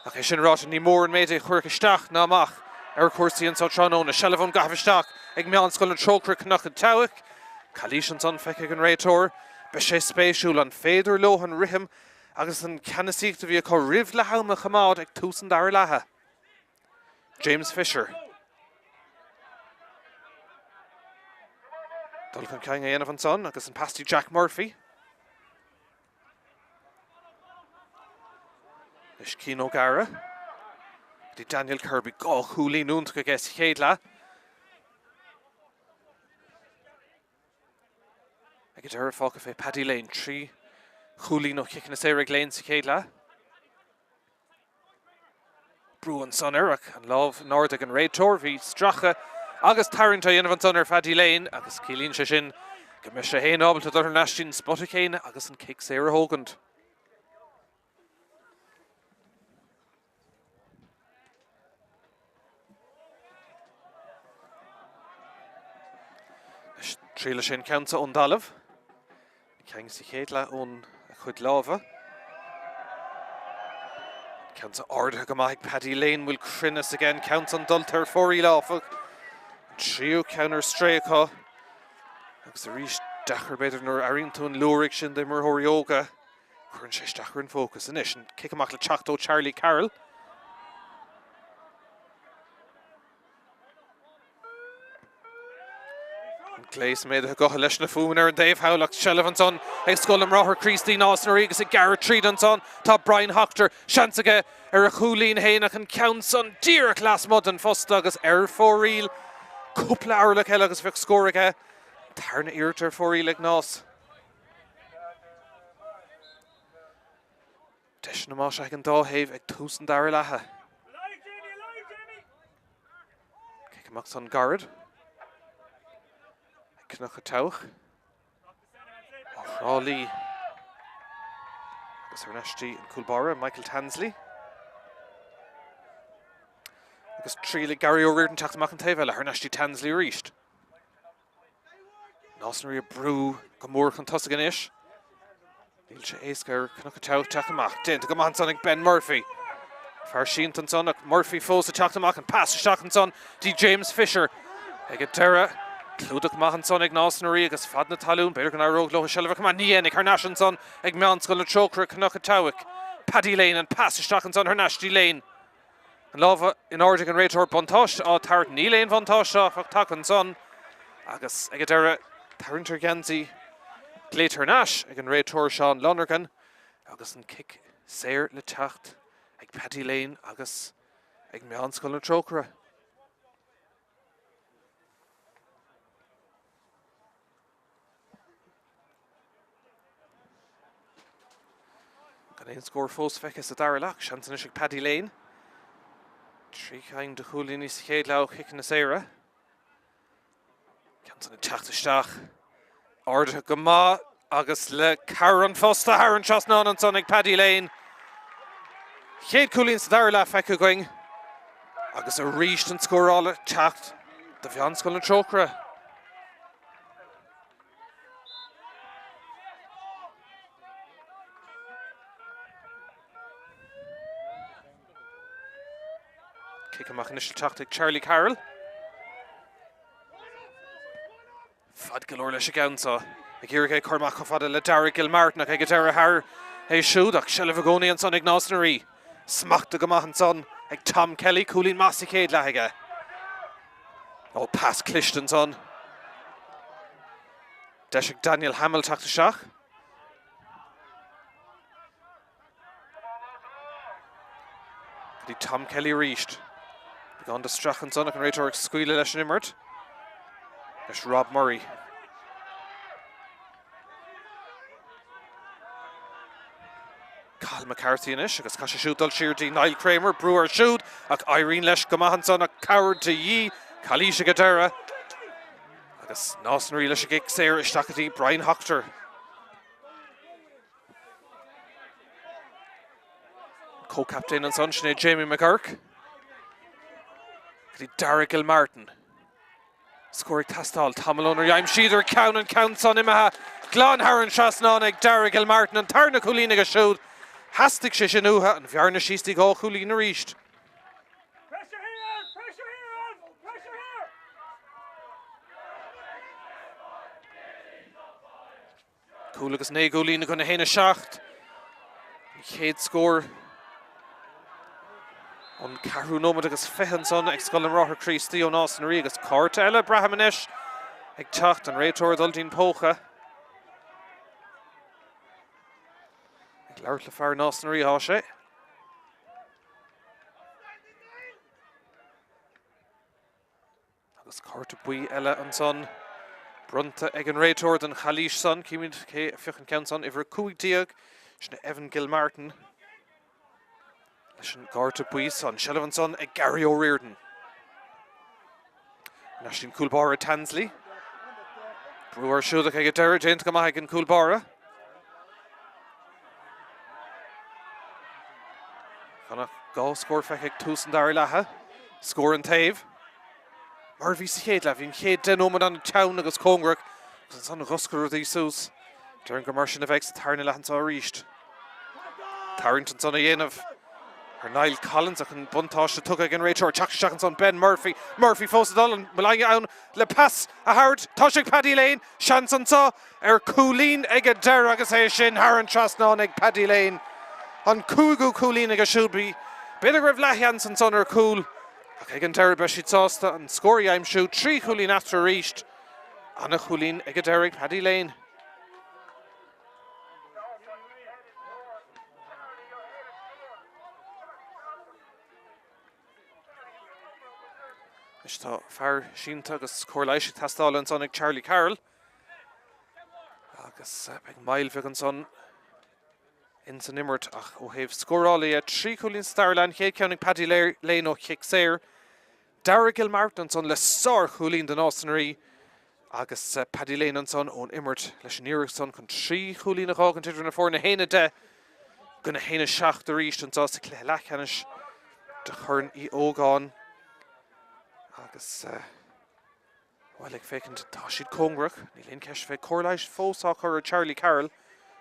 Ach é sin ráite, ní mór an méid é a chuirfeadh isteach ná amach ar chúrsaí anseo tráthnóna. Seilbh ón gcaitheamh isteach ag Meánscoil na Trócaire, Cnoc an tSeabhaic. Calaois ansan feicthe ag an réiteoir. Beidh sé spéisiúil an féidir leo an rithim agus an ceannasaíocht a bhí acu roimh leath ama a choimeád ag tús an dara leatha. James Fisher. Dul chun cinn a dhéanamh ansan agus an pas dtí Jack Murphy. Anois Cian O'Gara. Dtí Daniel Kirby, 2 chúilín iontach aige sa chéad leath. Ag an deireadh fágtha fé Paddy Lane, 3 chúilín ó chiceanna saora ag Lane sa chéad leath. Brú ansan air ach an lámh in airde ag an réiteoir. Bhí stracadh agus tarraingt á dhéanamh ansan ar Phaddy Lane agus ciallaíonn sé sin go mbeidh sé féin ábalta dul thar n-ais dtí'n spota céanna agus an cic saor a thógaint. Anois triailfidh sé an ceann seo ón dtalamh. Ceann sa chéad leath ón a chuid láimhe. Ceann seo ardaithe go maith ag Paddy Lane, bhfuil cruinneas aige an ceann san dulta ar fóraoil áfach. An tríú ceann ar strae acu. Agus arís deacair b'fhéidir nuair a airíonn tú an liúraigh sin d'imreoirí óga. Cuireann sé isteach ar an bhfócas anois. An cic amach le teacht ó Charlie Carroll. An gléas méadaithe gutha leis na fuaimeanna ar an dtaobh thall ach seilbh ansan ag Scoil na mBráithre Críostaí Nás na Rí agus ag gearradh tríd ansan tá Brian Hoctor. Seans aige ar a chúilín féin ach an ceann san díreach lasmuigh den phosta agus ar fóraoil. Cúpla orlach eile agus bheadh scór aige. Tarna iarracht ar fóraoil ag Nás. Deiseanna maise ag an dá thaobh ag tús an dara leatha. Cic amach san gairid. Ag Cnoc an tSeabhaic. Ó Thrá Lí. Agus thar n-ais dtí an cúl báire, Michael Tansley. Agus triail ag Gary O'Riordan teacht amach an taobh eile, thar n-ais dtí Tansley arís. Nás na Rí ag brú go mór chun tosaigh anois. Níl sé éasca ar Chnoc an tSeabhaic teacht amach. Déanta go maith ansan ag Ben Murphy. Fear sínte ansan ach Murphy fós ag teacht amach. An pas isteach ansan dtí James Fisher. Ag an deireadh, clúdach maith ansan ag Nás na Rí agus fad na talún. B'fhéidir go n-éireodh leo seilbh a choimeád. Ní dhéanfaidh. Thar n-ais ansan ag Meánscoil na Trócaire, Cnoc an tSeabhaic. Paddy Lane, an pas isteach ansan thar n-ais dtí Lane. An lámh in airde ag an réiteoir, buntáiste á tabhairt. Níl aon bhuntáiste áfach tagtha ansan agus ag an deireadh tarraingt ar gheansaí glaoite thar n-ais ag an réiteoir Seán Lonergan agus an cic saor le teacht ag Paddy Lane agus ag Meánscoil na Trócaire. Gan aon scór fós feicthe sa dara leath. Seans anois ag Paddy Lane. 3 cinn de chúilíní sa chéad leath ó chiceanna saora. Ceann san ag teacht isteach. Ardaithe go maith agus le cabhair an phosta thar an trasnán ansan ag Paddy Lane. Chéad cúilín sa dara leath feicthe againn agus arís an scóráil ag teacht do Mheánscoil na Trócaire. Cic amach anois le teacht ag Charlie Carroll. Fad go leor leis an gceann seo. Ag iarraidh é cur amach chomh fada le Dara Gilmartin ach ag an deireadh thar é siúd ach seilbh i gcónaí ansan ag Nás na Rí. Smachta go maith ansan ag Tom Kelly, cúilín maith sa chéad leath aige. Ó, pas cliste ansan. Deis ag Daniel Hamill teacht isteach. Go dtí Tom Kelly arís. Beagán de stracadh ansan ach an réiteoir ag scaoileadh leis an imirt. Leis Rob Murray. Cathal McCarthy anois agus caithfidh sé siúd dul siar dtí Niall Kramer, brú air siúd ach éiríonn leis go maith ansan ach cabhair de dhíth, calaois ag an deireadh agus Nás na Rí leis an gcic saor isteach go dtí Brian Hoctor. Comhchaptaen ansan, sin é Jamie McGurk. Go dtí Dara Gilmartin. Scór ag teastáil tamall ónar aimsíodar ceann an ceann san imithe glan thar an trasnán ag Dara Gilmartin, an tarna cúilín aige siúd. Theastaigh sé sin uathu, an bhearna síos dtí 2 chúilín arís. Cúl agus 9 gcúilín i gcoinne 1, 7. An chéad scór ón ceathrú nóiméad agus 20 ansan ag Scoil na mBráithre Críostaí ó Nás na Rí agus cárta eile, braithim anois, ag teacht, an réiteoir ag dul dtí'n póca. Ag labhairt le fear Nás na Rí atá sé. Agus cárta buí eile ansan bronnta ag an réiteoir don chalaois san. Címid cé a phioc an ceann san, uimhir 15, sin é Evan Gilmartin leis an gcárta buí san. Seilbh ansan ag Gary O'Riordan. Thar n-ais dtí'n cúl báire Tansley. Brú air siúd ach ag an deireadh, déanta go maith ag an gcúl báire. Gan ach 2 scór feicthe ag tús an dara leatha. Scór an taobh. Mar a bhí sa chéad leath, bhí an chéad 10 nóiméad an-teann agus cóngarach agus ansan dh'oscail rudaí suas. Déarfainn gur mar sin a bheidh sa tarna leath anseo arís. Tarraingt ansan á dhéanamh ar Niall Collins ach an buntáiste tugtha ag an réiteoir. Teacht isteach ansan Ben Murphy. Murphy fós ag dul, an bhfuil éinne ann le pas a thabhairt? Tá sé ag Paddy Lane. Seans anseo ar chúilín ag an deireadh agus é sin thar an trasnán ag Paddy Lane. An cúigiú cúilín aige siúd. B'fhéidir go raibh leathsheans ansan ar chúl. Ach ag an deireadh beidh siad sásta an scór a aimsiú, 3 chúilín eatarthu arís. Ana-chúilín ag an deireadh ag Paddy Lane. Anois tá fear sínte agus cóir leighis ag teastáil ansan ag Charlie Carroll. Agus beidh moill bheag ansan ins an imirt ach ó thaobh scórála dhe, 3 chúilín sa dara leath, an chéad cheann ag Paddy Lane ó chic saor, Dara Gilmartin ansan le sár-chúilín do Nás na Rí agus Paddy Lane ansan ón imirt leis an iarracht san chun 3 chúilín a dh'fhágaint idir na foirne, 1-10 go 1-7 arís anseo sa chluiche leathcheannais de Chorn Uí Ógáin agus Bhuel, ag féachaint, tá siad cóngarach. Níl aon cheist fé. Cóir leighis fós á chur ar Charlie Carroll,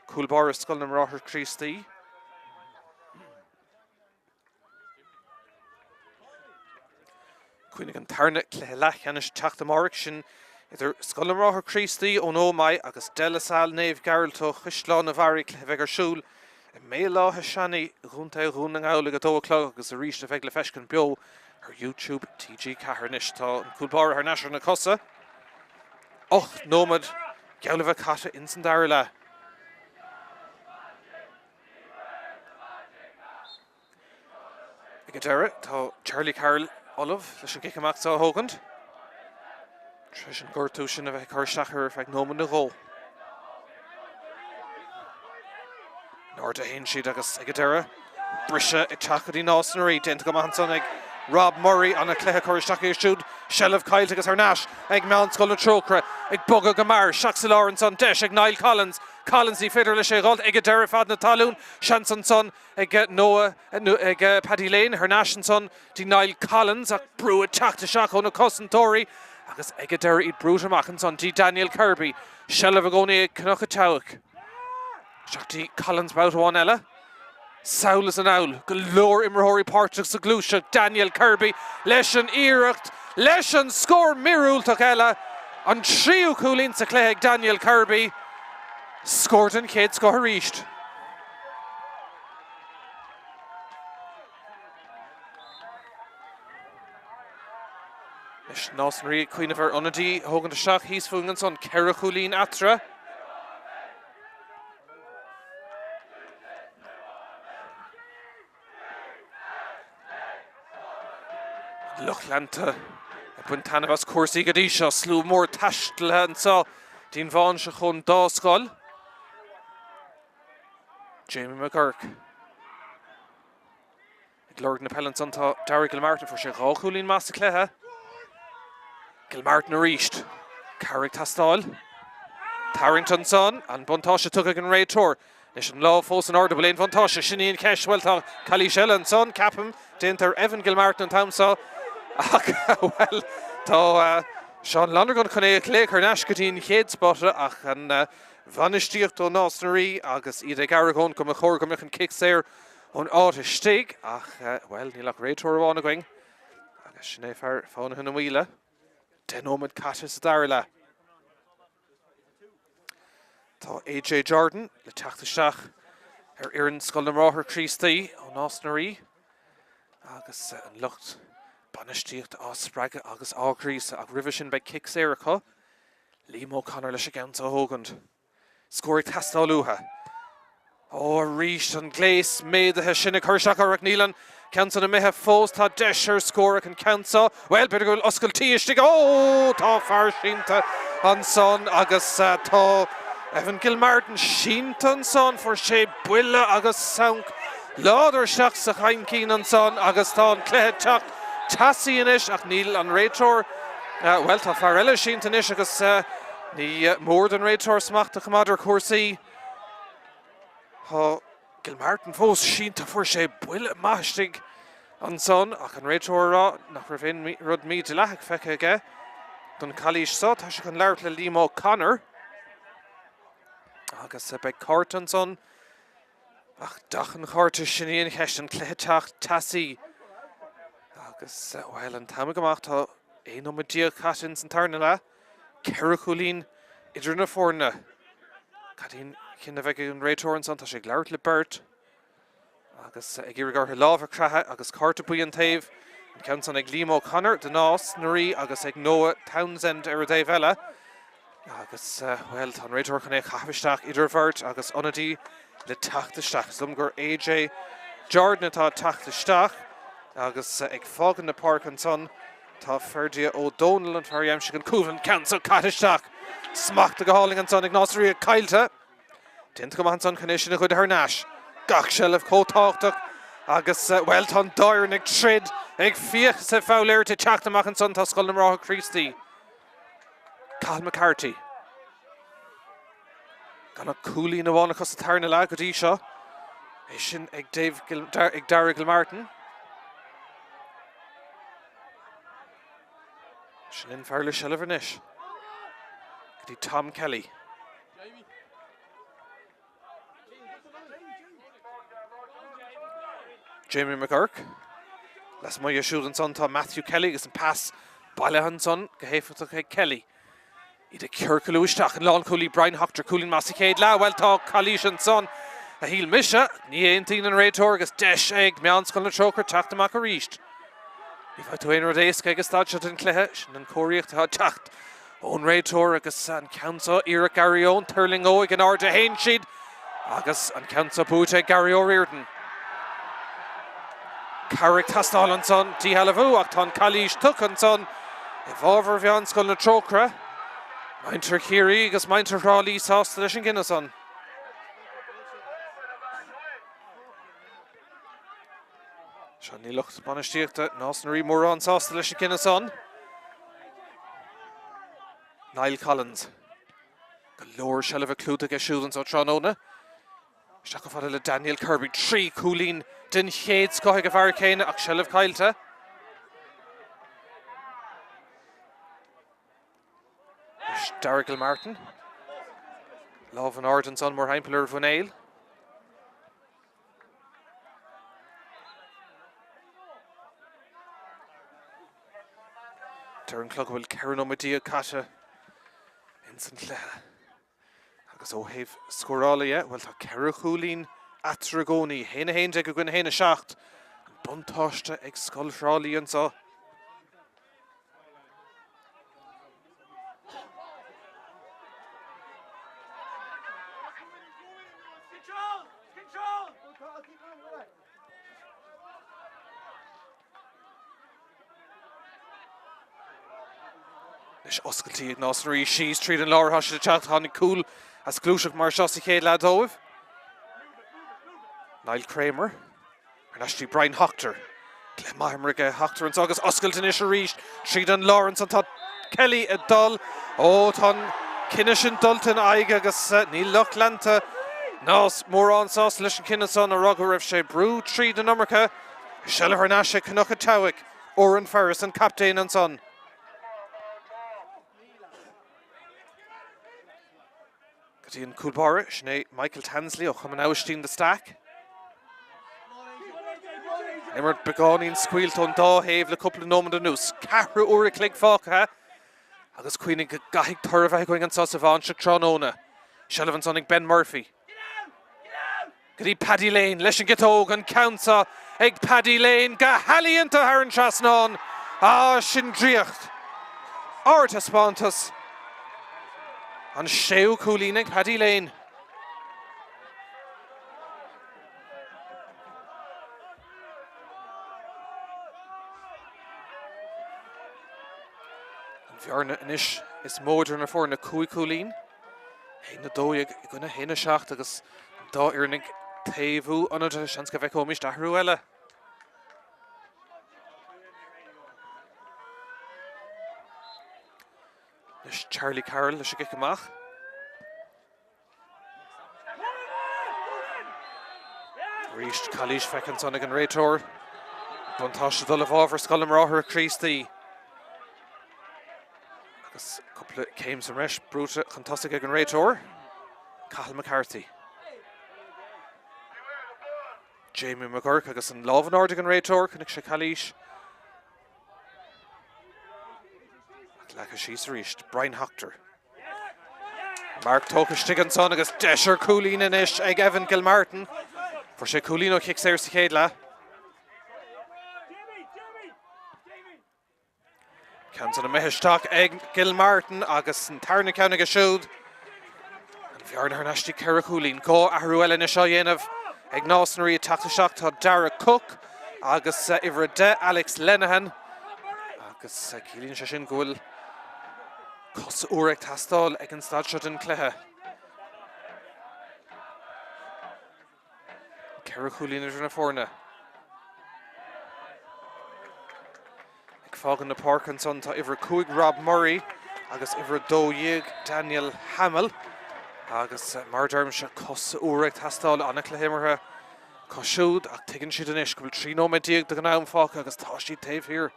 cúl báire Scoil na mBráithre Críostaí. Cuimhnigh an tarna cluiche leathcheannais teacht amárach sin idir Scoil na mBráithre Críostaí ón Ómaigh agus De La Salle Naomh Gearailt ó Chaisleán an Bharraigh, cluiche a bheidh ar siúl i mBéal Átha Seanaidh i gContae Dhún na nGall ag 2 a chlog agus arís a bheidh le feiscint beo ar YouTube TG4. Anois tá an cúl báire thar n-ais ar na cosa. 8 nóiméad geall le bheith caite ins an dara leath. Ag an deireadh, tá Charlie Carroll ullamh leis an gcic amach seo a thógaint. Tar éis an gortú sin a bheith ag cur isteach air ar feadh nóiméad nó dhó. In airde a théann siad agus ag an deireadh, briseadh ag teacht go dtí Nás na Rí. Déanta go maith ansan ag Rob Murray, ana chluiche curtha isteach aige siúd. Seilbh caillte agus thar n-ais ag Meánscoil na Trócaire ag bogadh go mear. Isteach sa lár ansan, deis ag Niall Collins. Collins, ní féidir leis é a dh'fháilt ag an deireadh feadh na talún. Seans ansan ag Noah, nó ag Paddy Lane, thar n-ais ansan dtí Niall Collins ach brú ag teacht isteach ó na cosantóirí agus ag an deireadh iad brúite amach ansan dtí Daniel Kirby. Seilbh i gcónaí ag Cnoc an tSeabhaic. Isteach dtí Collins babhta amháin eile. Sall is anall, go leor imreoirí páirteach sa ghluaiseacht, Daniel Kirby leis an iarracht, leis an scór míorúilteach eile, an tríú cúilín sa chluiche ag Daniel Kirby. Scór den chéad scoth arís. Anois Nás na Rí ag cuimhneamh ar ionadaí a thógaint isteach thíos fúinn ansan, 4 chúilín eatarthu. Lucht leanta ag baint taitneamh as cúrsaí go dtí seo. Slua mór taistealaithe anseo dtí'n Bháinseach ón dá scoil. Jamie McGurk ag lorg na peile ansan tá Darragh Gilmartin, fuair sé 2 chúilín maith sa chluiche. Gilmartin arís. Cabhair ag teastáil. Tarraingt ansan, an buntáiste tugtha ag an réiteoir. Anois an lámh fós in airde, bhfuil aon bhuntáiste? Sin í an cheist. Bhuel, tá calaois eile ansan, ceapaim, déanta ar Evan Gilmartin an t-am seo. Ach, bhuel, tá Seán Lonergan chun é a ghlaoch thar n-ais go dtí an chéad spota ach an bhainistíocht ó Nás na Rí agus iad ag argóint go mba chóir go mbeadh an cic saor ón áit istigh ach, bhuel, níl ach réiteoir amháin againn agus sin é fear Fánaithe na Maoile. 10 nóiméad caite sa dara leath. Tá AJ Jordan le teacht isteach ar fhoireann Scoil na mBráithre Críostaí ó Nás na Rí agus an lucht bainistíochta á spreagadh agus á ghríosadh ach roimhe sin beidh cic saor acu. Liam O'Connor leis an gceann seo a thógaint. Scór ag teastáil uathu. Ó, arís an gléas méadaithe sin ag cur isteach orthu ach níl an ceann san imithe fós. Tá deis ar scór ach an ceann seo, bhuel, b'fhéidir go bhfuil oscailtí istigh. Ó, tá fear sínte ansan agus tá Evan Gilmartin sínte ansan. Fuair sé buille agus sonc láidir isteach sa chaincín ansan agus tá an cluiche ag teacht teasaí anois ach níl an réiteoir, bhuel, tá fear eile sínte anois agus Ní mór don réiteoir smacht a choimeád ar chúrsaí. Tá Gilmartin fós sínte, fuair sé buille maith istigh ansan ach an réiteoir ag rá nach raibh aon rud mídhleathach feicthe aige don chalaois seo. Tá sé chun labhairt le Liam O'Connor agus beidh cárta ansan. Ach dath an chárta, sin í an cheist, an cluiche ag teacht teasaí. Agus, bhuel, an t-am ag imeacht, tá 11 nóiméad caite ins an tarna leath, ceithre chúilín idir na foirne. Cad é an cinneadh a bheidh ag an réiteoir ansan? Tá sé ag labhairt le beirt agus ag iarraidh orthu lámh a chroitheadh agus cárta buí an taobh, an ceann san ag Liam O'Connor do Nás na Rí agus ag Noah Townsend ar an dtaobh eile. Agus, bhuel, tá an réiteoir chun é a chaitheamh isteach idir bheirt agus ionadaí le teacht isteach. Is dóigh liom gur AJ Jordan atá ag teacht isteach agus ag fágaint na páirce ansan tá Ferdia Ó Dónaill, an fear a d'aimsigh an cúl, an ceann seo caite isteach. Smachtaithe go hálainn ansan ag Nás na Rí caillte. Déanta go maith ansan chun é sin a ghoid thar n-ais. Gach seilbh chomh tábhachtach agus, bhuel, tá an dá fhoireann ag troid, ag fiach is ag foghlaeireacht ag teacht amach ansan tá Scoil na mBráithre Críostaí. Cathal McCarthy. Gan ach cúilín amháin acu sa tarna leath go dtí seo. É sin ag Dave Gil, ag Darragh Gilmartin. Sin an fear le seilbh anois. Go dtí Tom Kelly. Jamie McGurk. Lasmuigh dhe siúd ansan tá Matthew Kelly agus an pas bailithe ansan go héifeachtach ag Kelly. Iad ag ciorcalú isteach an lánchúlaí Brian Hoctor, cúilín maith sa chéad leath. Bhuel tá calaois ansan a shíl mise. Ní aontaíonn an réiteoir agus deis ag Meánscoil na Trócaire teacht amach arís. Ní bhfaighidh tú aon rud éasca ag an staid seo den chluiche. Sin an chomharthaíocht atá ag teacht ón réiteoir agus an ceann seo iarracht Gary Owen, tuirling óig in airde théann siad agus an ceann seo buaite ag Gary O'Riordan. Cabhair ag teastáil ansan, díshealbhú ach tá an calaois tugtha ansan i bhfabhar Mheánscoil na Trócaire. Muintir Chiarraí agus muintir Thrá Lí sásta leis an gcinneadh san. Seo níl lucht bainistíochta Nás na Rí mórán sásta leis an gcinneadh san. Niall Collins. Go leor seilbhe clúdaithe aige siúd anseo tráthnóna. Isteach chomh fada le Daniel Kirby. 3 chúilín den chéad scoth ag an bhfear céanna ach seilbh caillte. Anois Darragh Gilmartin. Lámh in airde ansan mórthimpeall ar a mhuinéal. Deir an clog go bhfuil 14 nóiméad caite ins an chluiche. Agus ó thaobh scórála dhe, bhuel tá ceithre chúilín eatarthu i gcónaí, 1-11 i gcoinne 1-7. An buntáiste ag Scoil Thrá Lí anseo. Anois oscailtí ag Nás na Rí síos tríd an lár atá siad ag teacht. Tháinig cúl as gluaiseacht mar seo sa chéad leath dóibh. Niall Kramer. Thar n-ais dtí Brian Hoctor. Cluiche maith imeartha aige Hoctor anseo agus oscailt anois arís tríd an lár ansan. Tá Kelly ag dul. Ó, tá an cinneadh sin dulta ina aghaidh agus níl lucht leanta Nás mórán sásta leis an cinneadh san ag rá go raibh sé ag brú tríd an iomarca. Seilbh thar n-ais ag Cnoc an tSeabhaic. Oran Ferris an captaen ansan. Go dtí an cúl báire, sin é Michael Tansley ó Chumann Abhaistín The Stack. Imirt beagáinín scaoilte ón dá thaobh le cúpla nóiméad anuas. Ceathrú uair a chloig fágtha agus cuimhnigh go gcaithfidh toradh a bheith againn anseo sa Bháinseach tráthnóna. Seilbh ansan ag Ben Murphy. Go dtí Paddy Lane leis an gciotóg, an ceann seo ag Paddy Lane go healaíonta thar an trasnán. Ah, sin draíocht! Ardtaispeántas! An séú cúilín ag Paddy Lane. An bhearna anois is mó idir na foirne 5 cúilín. 1-12 i gcoinne 1-7 agus an dá fhoireann ag taobhú ionadaithe. Seans go bhfeicfimid athrú eile. Anois Charlie Carroll leis an gcic amach. Arís calaois feicthe ansan ag an réiteoir. Buntáiste dul i bhfabhar Scoil na mBráithre Críostaí. Agus cúpla céim sa mbreis brúite chun tosaigh ag an réiteoir, Cathal McCarthy. Jamie McGurk agus an lámh in airde ag an réiteoir, chonaic sé calaois. Ach leagtha síos arís, Brian Hoctor. Marc tógtha istigh ansan agus deis ar chúilín anois ag Evan Gilmartin. Fuair sé cúilín ó chic saor sa chéad leath. Ceann san imithe isteach ag Gilmartin agus an tarna ceann aige siúd. An bhearna thar n-ais dtí 4 chúilín. 2 athrú eile anois á dhéanamh ag Nás na Rí ag teacht isteach tá Darragh Cooke agus uimhir 10 Alex Lenihan agus ciallaíonn sé sin go bhfuil cos úr ag teastáil ag an staid seo den chluiche. 4 chúilín idir na foirne. Ag fágaint na páirce ansan tá uimhir 5 Rob Murray agus uimhir 12 Daniel Hamill. Agus mar a deirimse cos úr ag teastáil an-chluiche imeartha acu siúd ach tuigeann siad anois go bhfuil 13 nóiméad den am fágtha agus tá siad taobh thiar.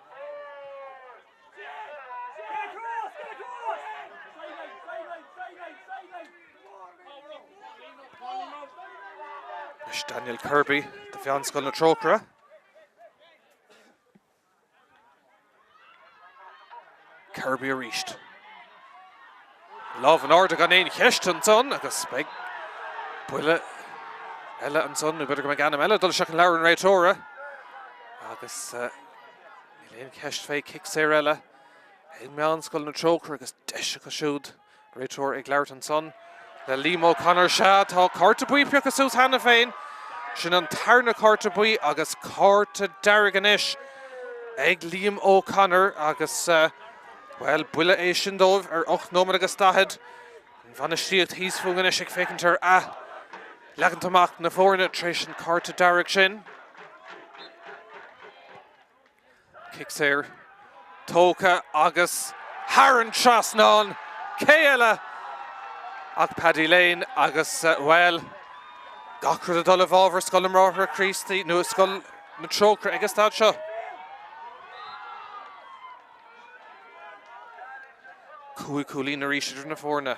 Anois Daniel Kirby do Mheánscoil na Trócaire. Kirby arís. Lámh in airde gan aon cheist ansan agus beidh buille eile ansan, nó b'fhéidir go mbeidh ainm eile ag dul isteach in leabhar an réiteora. Agus eh, níl aon cheist fé cic saor eile ag Meánscoil na Trócaire agus deis acu siúd. Réiteoir ag labhairt ansan le Liam O'Connor. Sea, tá cárta buí pioctha suas cheana féin. Sin an tarna cárta buí agus cárta dearg anois ag Liam O'Connor agus, bhuel, buille é sin dóibh ar 8 nóiméad agus 40. An bhainistíocht thíos fúinn anois ag féachaint ar ath-leagaint amach na foirne tar éis an cárta dearg sin. Cic saor tógtha agus thar an trasnán. Cé eile ach Paddy Lane agus, bhuel, gach rud ag dul i bhfabhar Scoil na mBráithre Críostaí, nó Scoil na Trócaire ag an staid seo. 5 chúilín arís idir na foirne.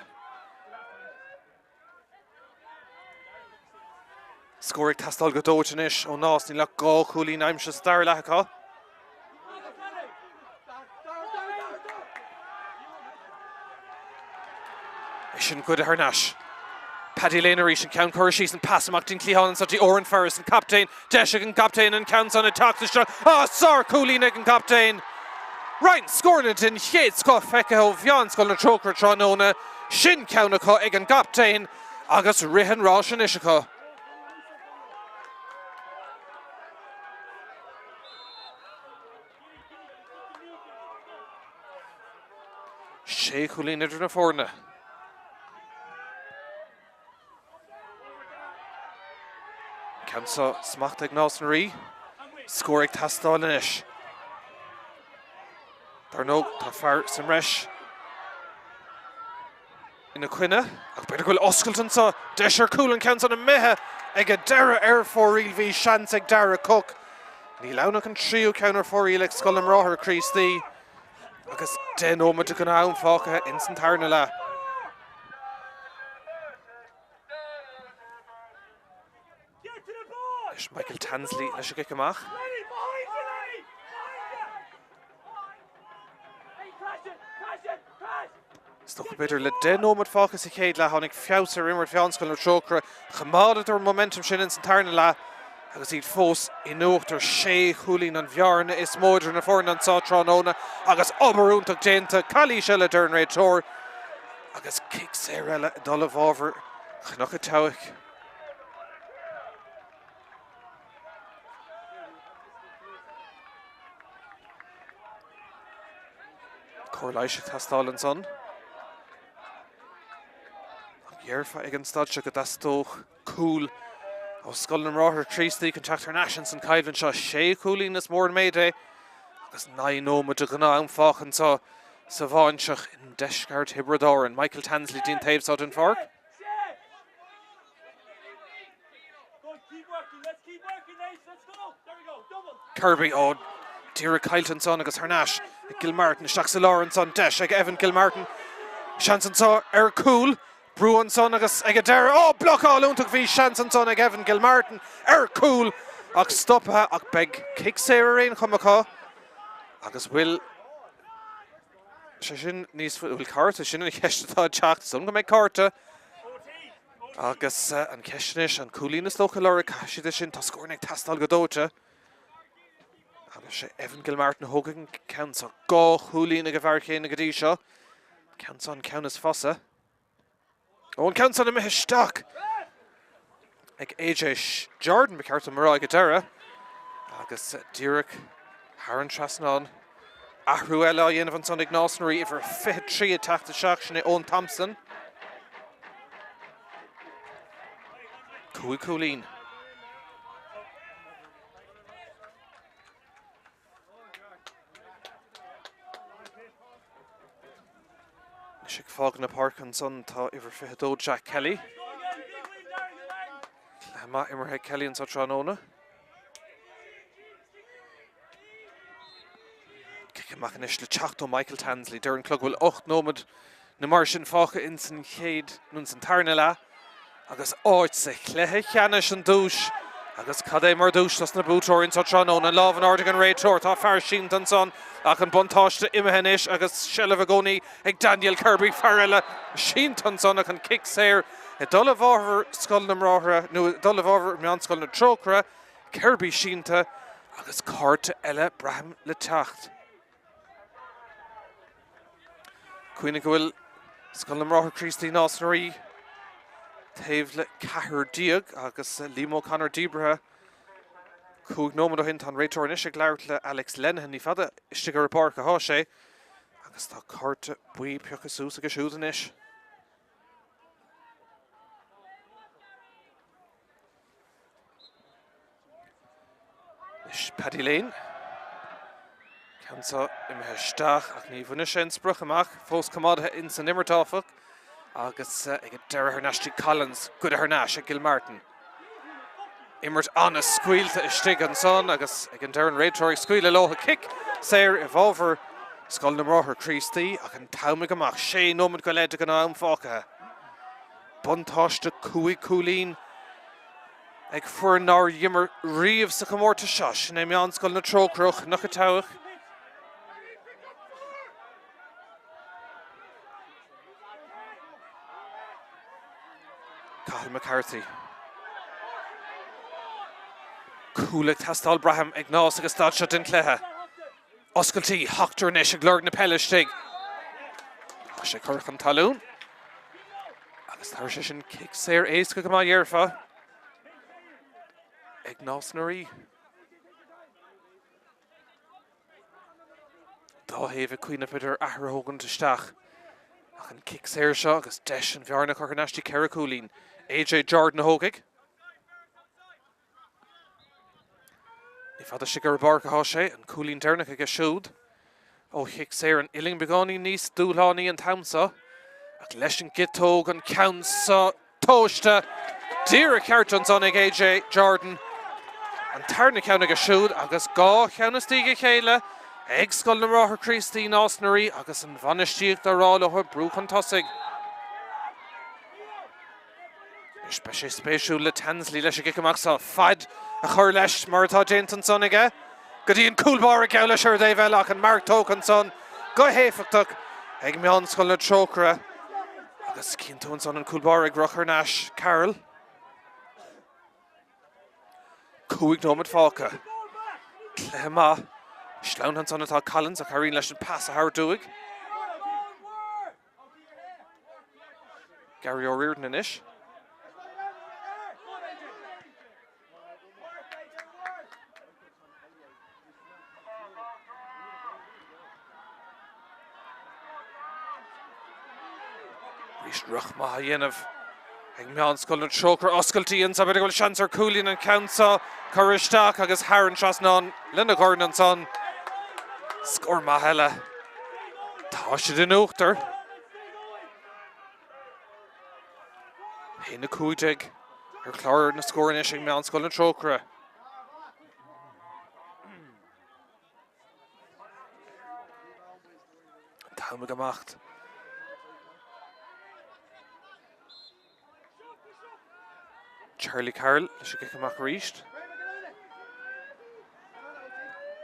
Scór ag teastáil go dóite anois ó Nás, níl ach 2 chúilín aimsithe sa dara leath acu. É sin goidte thar n-ais. Paddy Lane arís, an ceann curtha síos, an pas amach dtí'n cliathán anso dtí Oran Ferris, an captaen, deis ag an gcaptaen an ceann san ag teacht isteach. Ah, sár-chúilín ag an gcaptaen! Roinnt scóranna den chéad scoth feicthe ó Mheánscoil na Trócaire tráthnóna. Sin ceann acu ag an gcaptaen agus rith an ráis anois acu. Sé chúilín idir na foirne. Ceann seo smachtaithe ag Nás na Rí. Scór ag teastáil anois. Dar ndóigh, tá fear sa mbreis ina coinne, ach b'fhéidir go bhfuil oscailt anseo. Deis ar chúl an ceann san imithe ag an deireadh ar fóraoil. Bhí seans ag Darragh Cooke. Níl ann ach an tríú ceann ar fóraoil ag Scoil na mBráithre Críostaí agus 10 nóiméad de ghnáth-am fágtha ins an tarna leath. Anois Michael Tansley leis an gcic amach. Is dócha b'fhéidir le 10 nóiméad fágtha sa chéad leath tháinig feabhas ar imirt Mheánscoil na Trócaire. Choimeádadar an momentum sin ins an tarna leath agus iad fós in uachtar. Sé chúilín an bhearna is mó idir na foirne anseo tráthnóna agus obair iontach déanta. Calaois eile, deir an réiteoir. Agus cic saor eile ag dul i bhfabhar Chnoc an tSeabhaic. Cóir leighis ag teastáil ansan. Ach dhéarfá ag an staid seo go dteastódh cúl ó Scoil na mBráithre Críostaí chun teacht thar n-ais ins an choimhlint seo. Sé chúilín is mór an méid é agus 9 nóiméad de ghnáth-am fágtha anseo sa bháinseach i ndeisceart Thiobraid Árann. Michael Tansley dtí'n taobh seo den pháirc. Kirby, ó, díreach caillte ansan agus thar n-ais ag Gilmartin isteach sa lár ansan, deis ag Evan Gilmartin, seans anso ar chúl, brú ansan agus ag an deireadh, ó, blocáil iontach, bhí seans ansan ag Evan Gilmartin ar chúl ach stoptha ach beidh cic saor ar aon chuma acu agus bhfuil sé sin níos, bhfuil cárta, sin an cheist atá ag teacht, is dóigh liom go mbeidh cárta. Agus an cheist anois, an cúilín is dócha a lorg, caithfidh siad é sin, tá scóranna ag teastáil go dóite. Agus sé Evan Gilmartin a thógfaidh an ceann seo. Dhá chúilín ag an bhfear chéanna go dtí seo. Ceann seo an ceann is fusa. Ó, an ceann san imithe isteach ag AJ Jordan, ba cheart dom a rá ag an deireadh. Agus díreach thar an trasnán. Athrú eile á dhéanamh ansan ag Nás na Rí, uimhir 23 ag teacht isteach, sin é Eoin Thompson. 5 chúilín. Anois ag fágáil na páirce ansan tá uimhir 22 Jack Kelly. Cluiche maith imeartha ag Kelly anso tráthnóna. Cic amach anois le teacht ó Michael Tansley. Deir an clog go bhfuil 8 nóiméad nó mar sin fágtha ins an chéad nó ins an tarna leath agus áit sa chluiche ceannais an duais agus cad é mar dhuais dos na buaiteoirí anso tráthnóna. An lámh in airde ag an réiteoir. Tá fear sínte ansan ach an buntáiste imithe anois agus seilbh i gcónaí ag Daniel Kirby, fear eile sínte ansan ach an cic saor ag dul i bhfabhar Scoil na mBráithre nó ag dul i bhfabhar Meánscoil na Trócaire. Kirby sínte agus cárta eile, braithim, le teacht. Cuimhnigh go bhfuil Scoil na mBráithre Críostaí Nás na Rí taobh le 14 agus Liam O'Connor díbrithe 5 nóiméad ó shin. Tá an réiteoir anois ag labhairt le Alex Lenihan. Ní fada istigh ar an bpáirc atá sé agus tá cárta buí pioctha suas aige siúd anois. Anois Paddy Lane. Ceann seo imithe isteach ach ní bhainfidh sé an sprioc amach. Fós coimeádaithe ins an imirt áfach agus ag an deireadh thar n-ais chuig Collins, goidte thar n-ais ag Gilmartin. Imirt an-scaoilte istigh ansan agus ag an deireadh an réiteoir ag scaoileadh leo. Cic saor i bhfabhar Scoil na mBráithre Críostaí ach an t-am ag imeacht, sé nóiméad go leith de ghnáth-am fágtha. Buntáiste 5 cúilín ag foireann nár imir riamh sa chomórtas seo, sin é Meánscoil na Trócaire ó Chnoc an tSeabhaic. Cathal McCarthy. Cúl ag teastáil braithim ag Nás ag an staid seo den chluiche. Oscailtí, Hoctor anois ag lorg na peile istigh. Tá sé curtha chun talún. Agus tabharfaidh sé sin cic saor éasca go maith dhéarfá ag Nás na Rí. Dá thaobh ag cuimhneamh b'fhéidir athrú a thógaint isteach. Ach an cic saor seo agus deis an bhearna a chur thar n-ais dtí 4 chúilín. AJ Jordan a thógfaidh. Ní fada istigh ar an bpáirc atá sé, an cúilín deireanach aige siúd ó chic saor. An uillinn beagáinín níos dúshlánaí an t-am seo ach leis an gciotóg an ceann seo tomhaiste díreach ceart ansan ag AJ Jordan. An tarna ceann aige siúd agus 2 cheann istigh a chéile ag Scoil na mBráithre Críostaí, Nás na Rí agus an bhainistíocht á rá leo brú chun tosaigh. Anois beidh sé spéisiúil le Tansley leis an gcic amach seo faid a chur leis mar atá déanta ansan aige go dtí an cúl báire geall leis ar an dtaobh eile ach an marc tógtha ansan go héifeachtach ag Meánscoil na Trócaire agus cíonn tú ansan an cúl báire ag rith thar n-ais Carroll. 5 nóiméad fágtha. Cluiche maith. Sleamhnaithe ansan atá Collins ach éiríonn leis an pas a thabhairt uaidh. Gary O'Riordan anois. Arís rith maith á dhéanamh ag Meánscoil na Trócaire. Oscailtí anso, b'fhéidir go bhfuil seans ar chúilín an ceann seo curtha isteach agus thar an trasnán lena dhorn ansan. Scór maith eile. Tá siad in uachtar. 1-15 ar chlár na scór anois ag Meánscoil na Trócaire. An t-am ag imeacht. Charlie Carroll leis an gcic amach arís.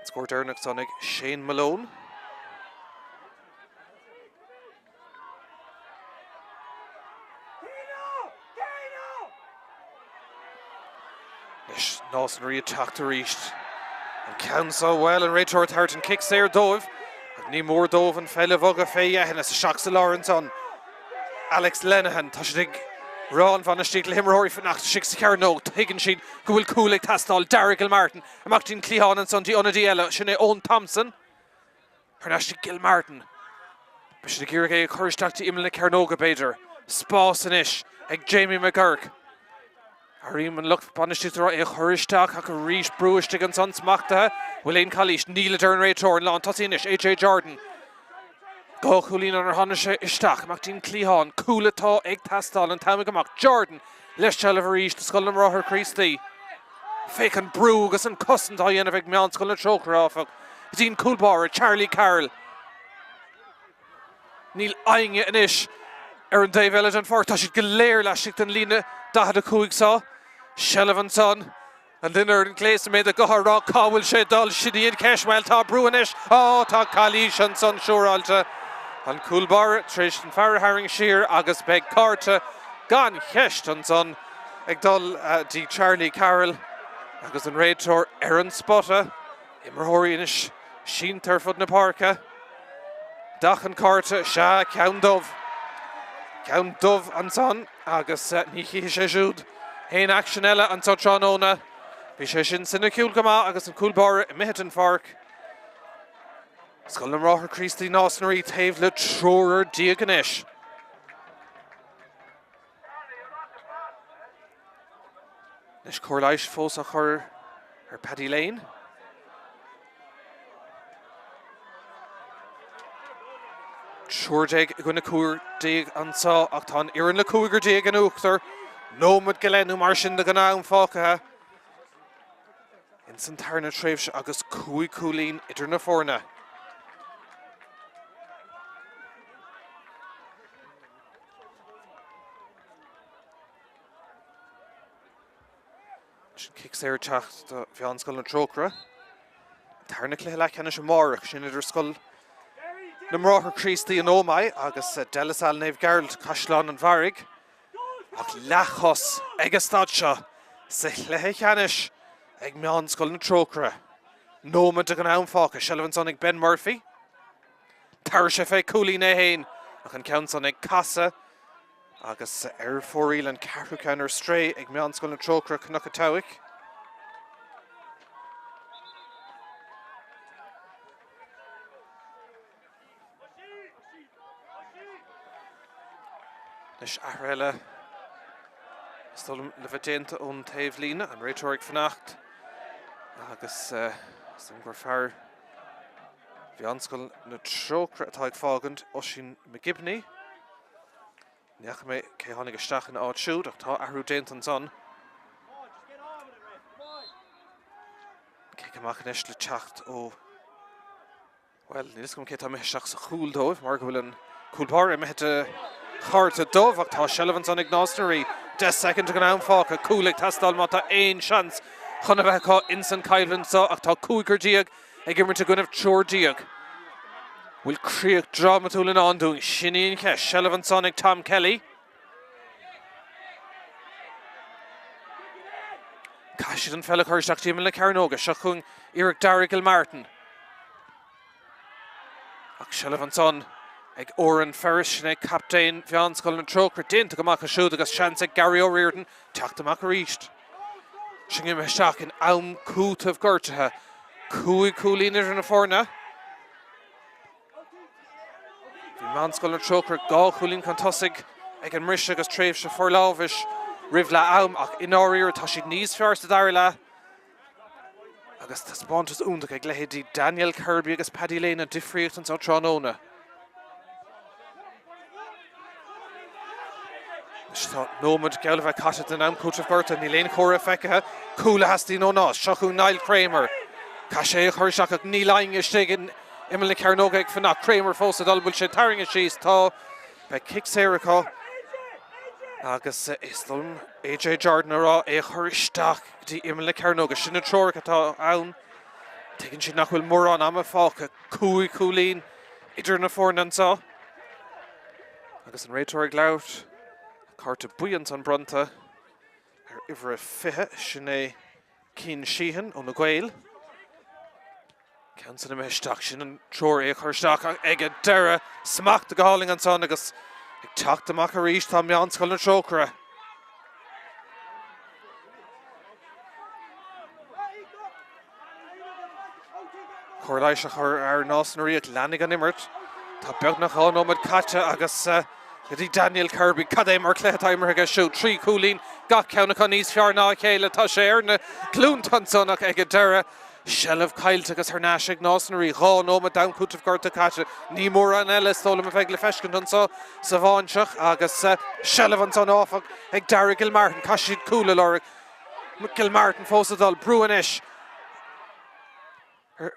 Scór deireanach san ag Shane Malone. Anois Nás na Rí ag teacht arís. An ceann seo, bhuel, an réiteoir ag tabhairt an cic saor dóibh ach ní mór dóibh an pheil a bhogadh fé dheich isteach sa lár ansan. Alex Lenihan, tá siad ag rá an bhainistíocht le himreoirí fanacht istigh sa chearnóg. Tuigeann siad go bhfuil cúl ag teastáil. Dara Gilmartin amach dtí'n cliathán ansan dtí ionadaí eile, sin é Eoin Thompson. Thar n-ais go Gilmartin. Beidh siad ag iarraidh é a chur isteach dtí imeall na cearnóga, b'fhéidir. Spás anois ag Jamie McGurk. Airím an lucht bainistíochta ag rá é a chur isteach ach arís brú istigh ansan, smachtaithe. Bhfuil aon calaois? Níl, a deir an réiteoir. An lán tosaigh anois, AJ Jordan. 2 chúilín ónar tháinig sé isteach. Amach dtí'n cliathán. Cúl atá ag teastáil. An t-am ag imeacht. Jordan leis seilbh arís do Scoil na mBráithre Críostaí. Féach an brú agus an cosaint á dhéanamh ag Meánscoil na Trócaire, áfach. Go dtí'n cúl báire, Charlie Carroll. Níl éinne anois ar an dtaobh eile den pháirc. Tá siad go léir laistigh den líne 45 seo. Seilbh ansan. An duine ar an gclé sa méadar gutha ag rá cá bhfuil sé ag dul? Sin í an cheist. Bhuel, tá brú anois. Á, tá calaois ansan siúráilte. An cúl báire tar éis an fear a tharraingt siar agus beidh cárta gan cheist ansan ag dul dtí Charlie Carroll agus an réiteoir ar an spota. Imreoirí anois sínte ar fud na páirce. Dath an cárta, sea, ceann dubh. Ceann dubh ansan agus ní chífidh sé siúd aon aicsean eile anseo tráthnóna. Bhí sé sin soiniciúil go maith agus an cúl báire imithe den pháirc. Scoil na mBráithre Críostaí Nás na Rí taobh le triúrar déag anois. Anois cóir leighis fós á chur ar Paddy Lane. 13 i gcoinne 15 anseo ach tá an fhoireann le cúigear déag in uachtar. Nóiméad go leith nó mar sin de am fágtha ins an tarna tréimhse agus 5 chúilín idir na foirne. Sin cic saor ag teacht do Mheánscoil na Trócaire. An tarna cluiche leathcheannais amárach, sin idir Scoil na mBráithre Críostaí an Ómaigh agus De La Salle Naomh Gearailt, Caisleán an Bharraigh. Ach leathchos ag an staid seo sa chluiche ceannais ag Meánscoil na Trócaire. Nóiméad den am fágtha, seilbh ansan ag Ben Murphy. Tabharfaidh sé fé chúilín é féin ach an ceann san ag casadh agus ar fóraoil an ceathrú ceann ar strae ag Meánscoil na Trócaire, Cnoc an tSeabhaic. Anois athrú eile is dóigh liom le bheith déanta ón taobhlíne, an réiteoir ag fanacht agus is dóigh liom gur fear Mheánscoil na Trócaire atá ag fágaint, Oisín McGibney. Ní fhaca mé cé tháinig isteach ina áit siúd ach tá athrú déanta ansan. Cic amach anois le teacht ó Bhuel, níl fhios agam cé atá imithe isteach sa chúl dóibh mar go bhfuil an cúl báire imithe de chárta dubh ach tá seilbh ansan ag Nás na Rí. 10 soicind den am fágtha, cúl ag teastáil má tá aon seans chun a bheith acu ins an coimhlint seo ach tá cúigear déag ag imirt i gcoinnibh triúr déag. Bhfuil críoch drámatúil i ndán dúinn? Sin í an cheist. Seilbh ansan ag Tom Kelly. Caithfidh siad an pheil a chur isteach dtí imeall na cearnóige. Seo chugainn iarracht Dara Gilmartin. Ach seilbh ansan ag Oran Ferris, sin é captaen Mheánscoil na Trócaire. Déanta go maith acu siúd agus seans ag Gary O'Riordan teacht amach arís. Sin imithe isteach in am cúitimh gortaithe. 5 chúilín idir na foirne. Bhí Meánscoil na Trócaire 2 chúilín chun tosaigh ag an mbriseadh agus tréimhse forlámhais roimh leath am ach i ndáiríre tá siad níos fearr sa dara leath agus taispeántas iontach ag leithéidí Daniel Kirby agus Paddy Lane an difríocht anseo tráthnóna. Anois tá nóiméad geall le bheith caite den am cúitimh gortaithe, níl aon chomhartha feicthe. Cúl a theastaíonn ó Nás. Seo chugainn Niall Kramer. Caithfidh sé é a chur isteach ach níl éinne istigh in imeall na cearnóige ag fanacht. Kramer fós ag dul, bhfuil sé tarraingthe síos? Tá. Beidh cic saor acu agus is dóigh liom AJ Jordan a rá é a chur isteach go dtí imeall na cearnóige. Sin na treoracha atá ann. Tuigeann siad nach bhfuil mórán ama fágtha. 5 chúilín idir na foirne anseo. Agus an réiteoir ag labhairt, cárta buí ansan bronnta ar uimhir a 20, sin é Cian Sheehan ó na Gaeil. Ceann san imithe isteach, sin an treoir é a chur isteach ag an deireadh. Smacht go hálainn ansan agus ag teacht amach arís tá Meánscoil na Trócaire. Cóir leighis a chur ar Nás na Rí ach leanfaidh an imirt. Tá beagnach 2 nóiméad caite agus go dtí Daniel Kirby. Cad é mar chluiche atá imeartha aige siúd? 3 chúilín, gach ceann acu níos fearr ná a chéile. Tá sé ar na glúnta ansan ach ag an deireadh, seilbh caillte agus thar n-ais ag Nás na Rí. 2 nóiméad d'am cúitimh gorta caite. Ní mórán eile is dóigh liom a bheidh le feiscint anso sa bháinseach agus seilbh ansan áfach ag Dara Gilmartin. Caithfidh siad cúl a lorg. Gilmartin fós ag dul, brú anois ar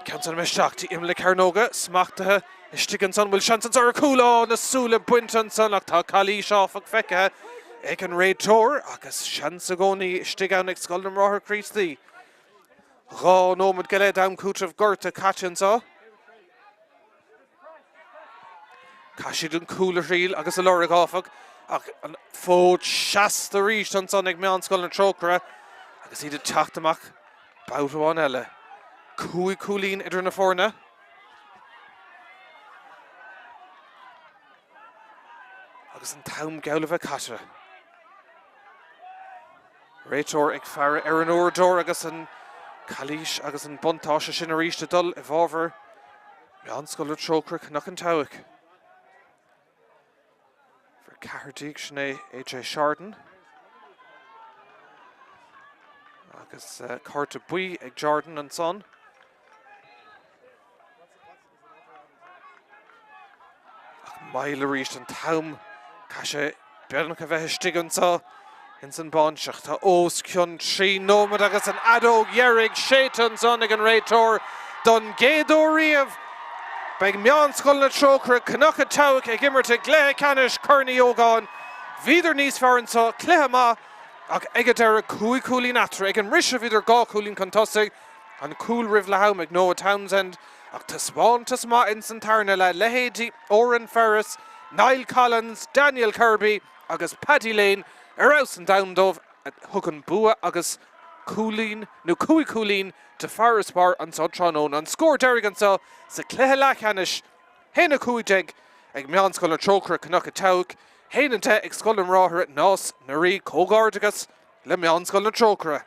ceann san imithe isteach dtí imeall na cearnóga, smachtaithe istigh ansan, bhfuil seans anso ar chúl, á, na súile bainte ansan ach tá calaois áfach feicthe ag an réiteoir agus seans i gcónaí istigh ann ag Scoil na mBráithre Críostaí. 2 nóiméad go leith d'am cúitimh gorta caite anso. Caithfidh siad an cúl a thriail agus a lorg, áfach, ach an fód seasta arís ansan ag Meánscoil na Trócaire agus iad ag teacht amach babhta amháin eile. 5 chúilín idir na foirne. Agus an t-am geall le bheith caite. Réiteoir ag faire ar an uaireadóir agus an calaois agus an buntáiste sin arís ag dul i bhfabhar Meánscoil na Trócaire, Cnoc an tSeabhaic. Uimhir 14 sin é AJ Jordan. Agus cárta buí ag Jordan ansan. Ach mall arís an t-am. Caithfidh sé beagnach a bheith istigh anseo ins an báinseach. Tá os cionn 3 nóiméad agus an fheadóg dheiridh séidte ansan ag an réiteoir don gcéad uair riamh. Beidh Meánscoil na Trócaire, Cnoc an tSeabhaic ag imirt i gcluiche ceannais Chorn Uí Ógáin. Bhíodar níos fearr anseo, cluiche maith ach ag an deireadh 5 chúilín eatarthu. Ag an mbriseadh bhíodar 2 chúilín chun tosaigh. An cúl roimh leath am ag Noah Townsend ach taispeántas maith ins an tarna leath leithéidí Oran Ferris, Niall Collins, Daniel Kirby agus Paddy Lane ar fheabhas an domhain dóibh a thug an bua agus cúilín nó 5 chúilín de farasbarr anseo tráthnóna. An scór deiridh anseo sa chluiche leathcheannais, 1-15 ag Meánscoil na Trócaire, Cnoc an tSeabhaic, 1-10 ag Scoil na mBráithre, Nás na Rí. Comhghairdeachas le Meánscoil na Trócaire.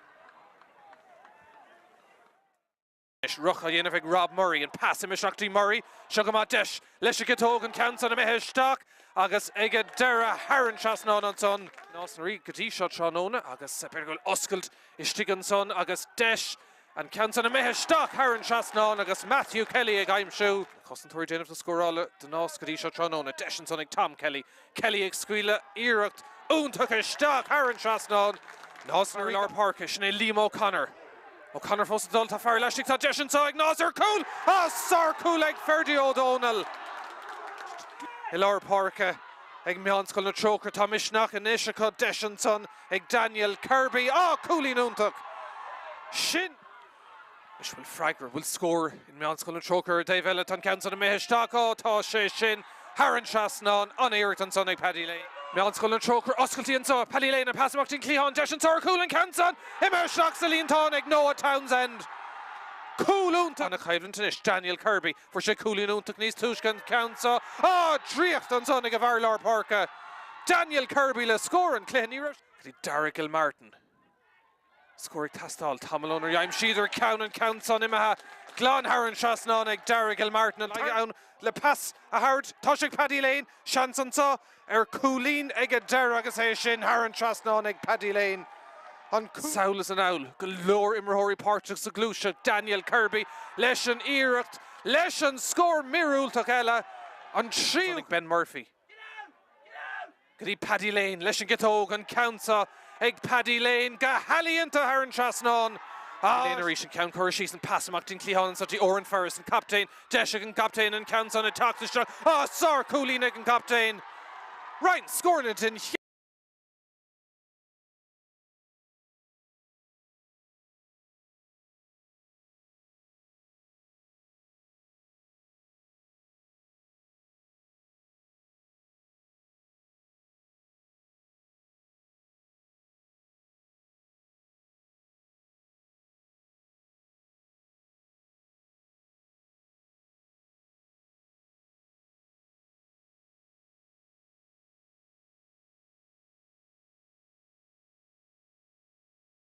Anois ruc á dhéanamh ag Rob Murray, an pas imithe isteach dtí Murray, seo go maith deis leis an gciotóg, an ceann san imithe isteach. agus ag an deireadh thar an trasnán ansan. Nás na Rí go dtí seo tráthnóna agus b'fhéidir go bhfuil oscailt istigh ansan agus deis an ceann san imithe isteach thar an trasnán agus Matthew Kelly ag aimsiú. Na cosantóirí ag déanamh na scórála do Nás go dtí seo tráthnóna. Deis ansan ag Tom Kelly. Kelly ag scaoileadh iarracht iontach isteach thar an trasnán. Nás na Rí lár páirce, sin é Liam O'Connor. O'Connor fós ag dul, tá fear laistigh, tá deis anseo ag Nás ar cúl! Ah, sárchúl ag Ferdie Ó Dónaill! I lár páirce ag Meánscoil na Trócaire, tá misneach anois acu, deis ansan ag Daniel Kirby. Ah, cúilín iontach! Sin. Anois bhfuil freagra, bhfuil scór in Meánscoil na Trócaire ar an dtaobh eile? Tá an ceann san imithe isteach. Á, tá sé sin thar an trasnán. An-iarracht ansan ag Paddy Lane. Meánscoil na Trócaire oscailte anseo. Paddy Lane, an pas amach dtí'n cliathán. Deis anseo ar chúl an ceann san imithe isteach sa líontán ag Noah Townsend. Cúl iontach. An-choimhlint anois. Daniel Kirby. Fuair sé cúilín iontach níos túisce an ceann seo. Á, draíocht ansan ag an bhfear lár páirce. Daniel Kirby le scór an chluiche. Ní raibh. Go dtí Dara Gilmartin. Scór ag teastáil tamall ónar aimsíodar ceann, an ceann san imithe glan thar an trasnán ag Dara Gilmartin. An ann le pas a thabhairt. Tá sé ag Paddy Lane. Seans anseo ar chúilín ag an deireadh agus é sin thar an trasnán ag Paddy Lane. An sall is anall. Go leor imreoirí páirteach sa ghluaiseacht. Daniel Kirby leis an iarracht, leis an scór míorúilteach eile. An tríú ag Ben Murphy. Go dtí Paddy Lane leis an gciotóg, an ceann seo ag Paddy Lane go healaíonta thar an trasnán. Paddy Lane arís, an ceann curtha síos, an pas amach dtí'n cliathán anseo dtí Oran Ferris, an captaen, deis ag an gcaptaen an ceann san ag teacht isteach. Ah, sár-chúilín ag an gcaptaen! Roinnt scóranna den chéad.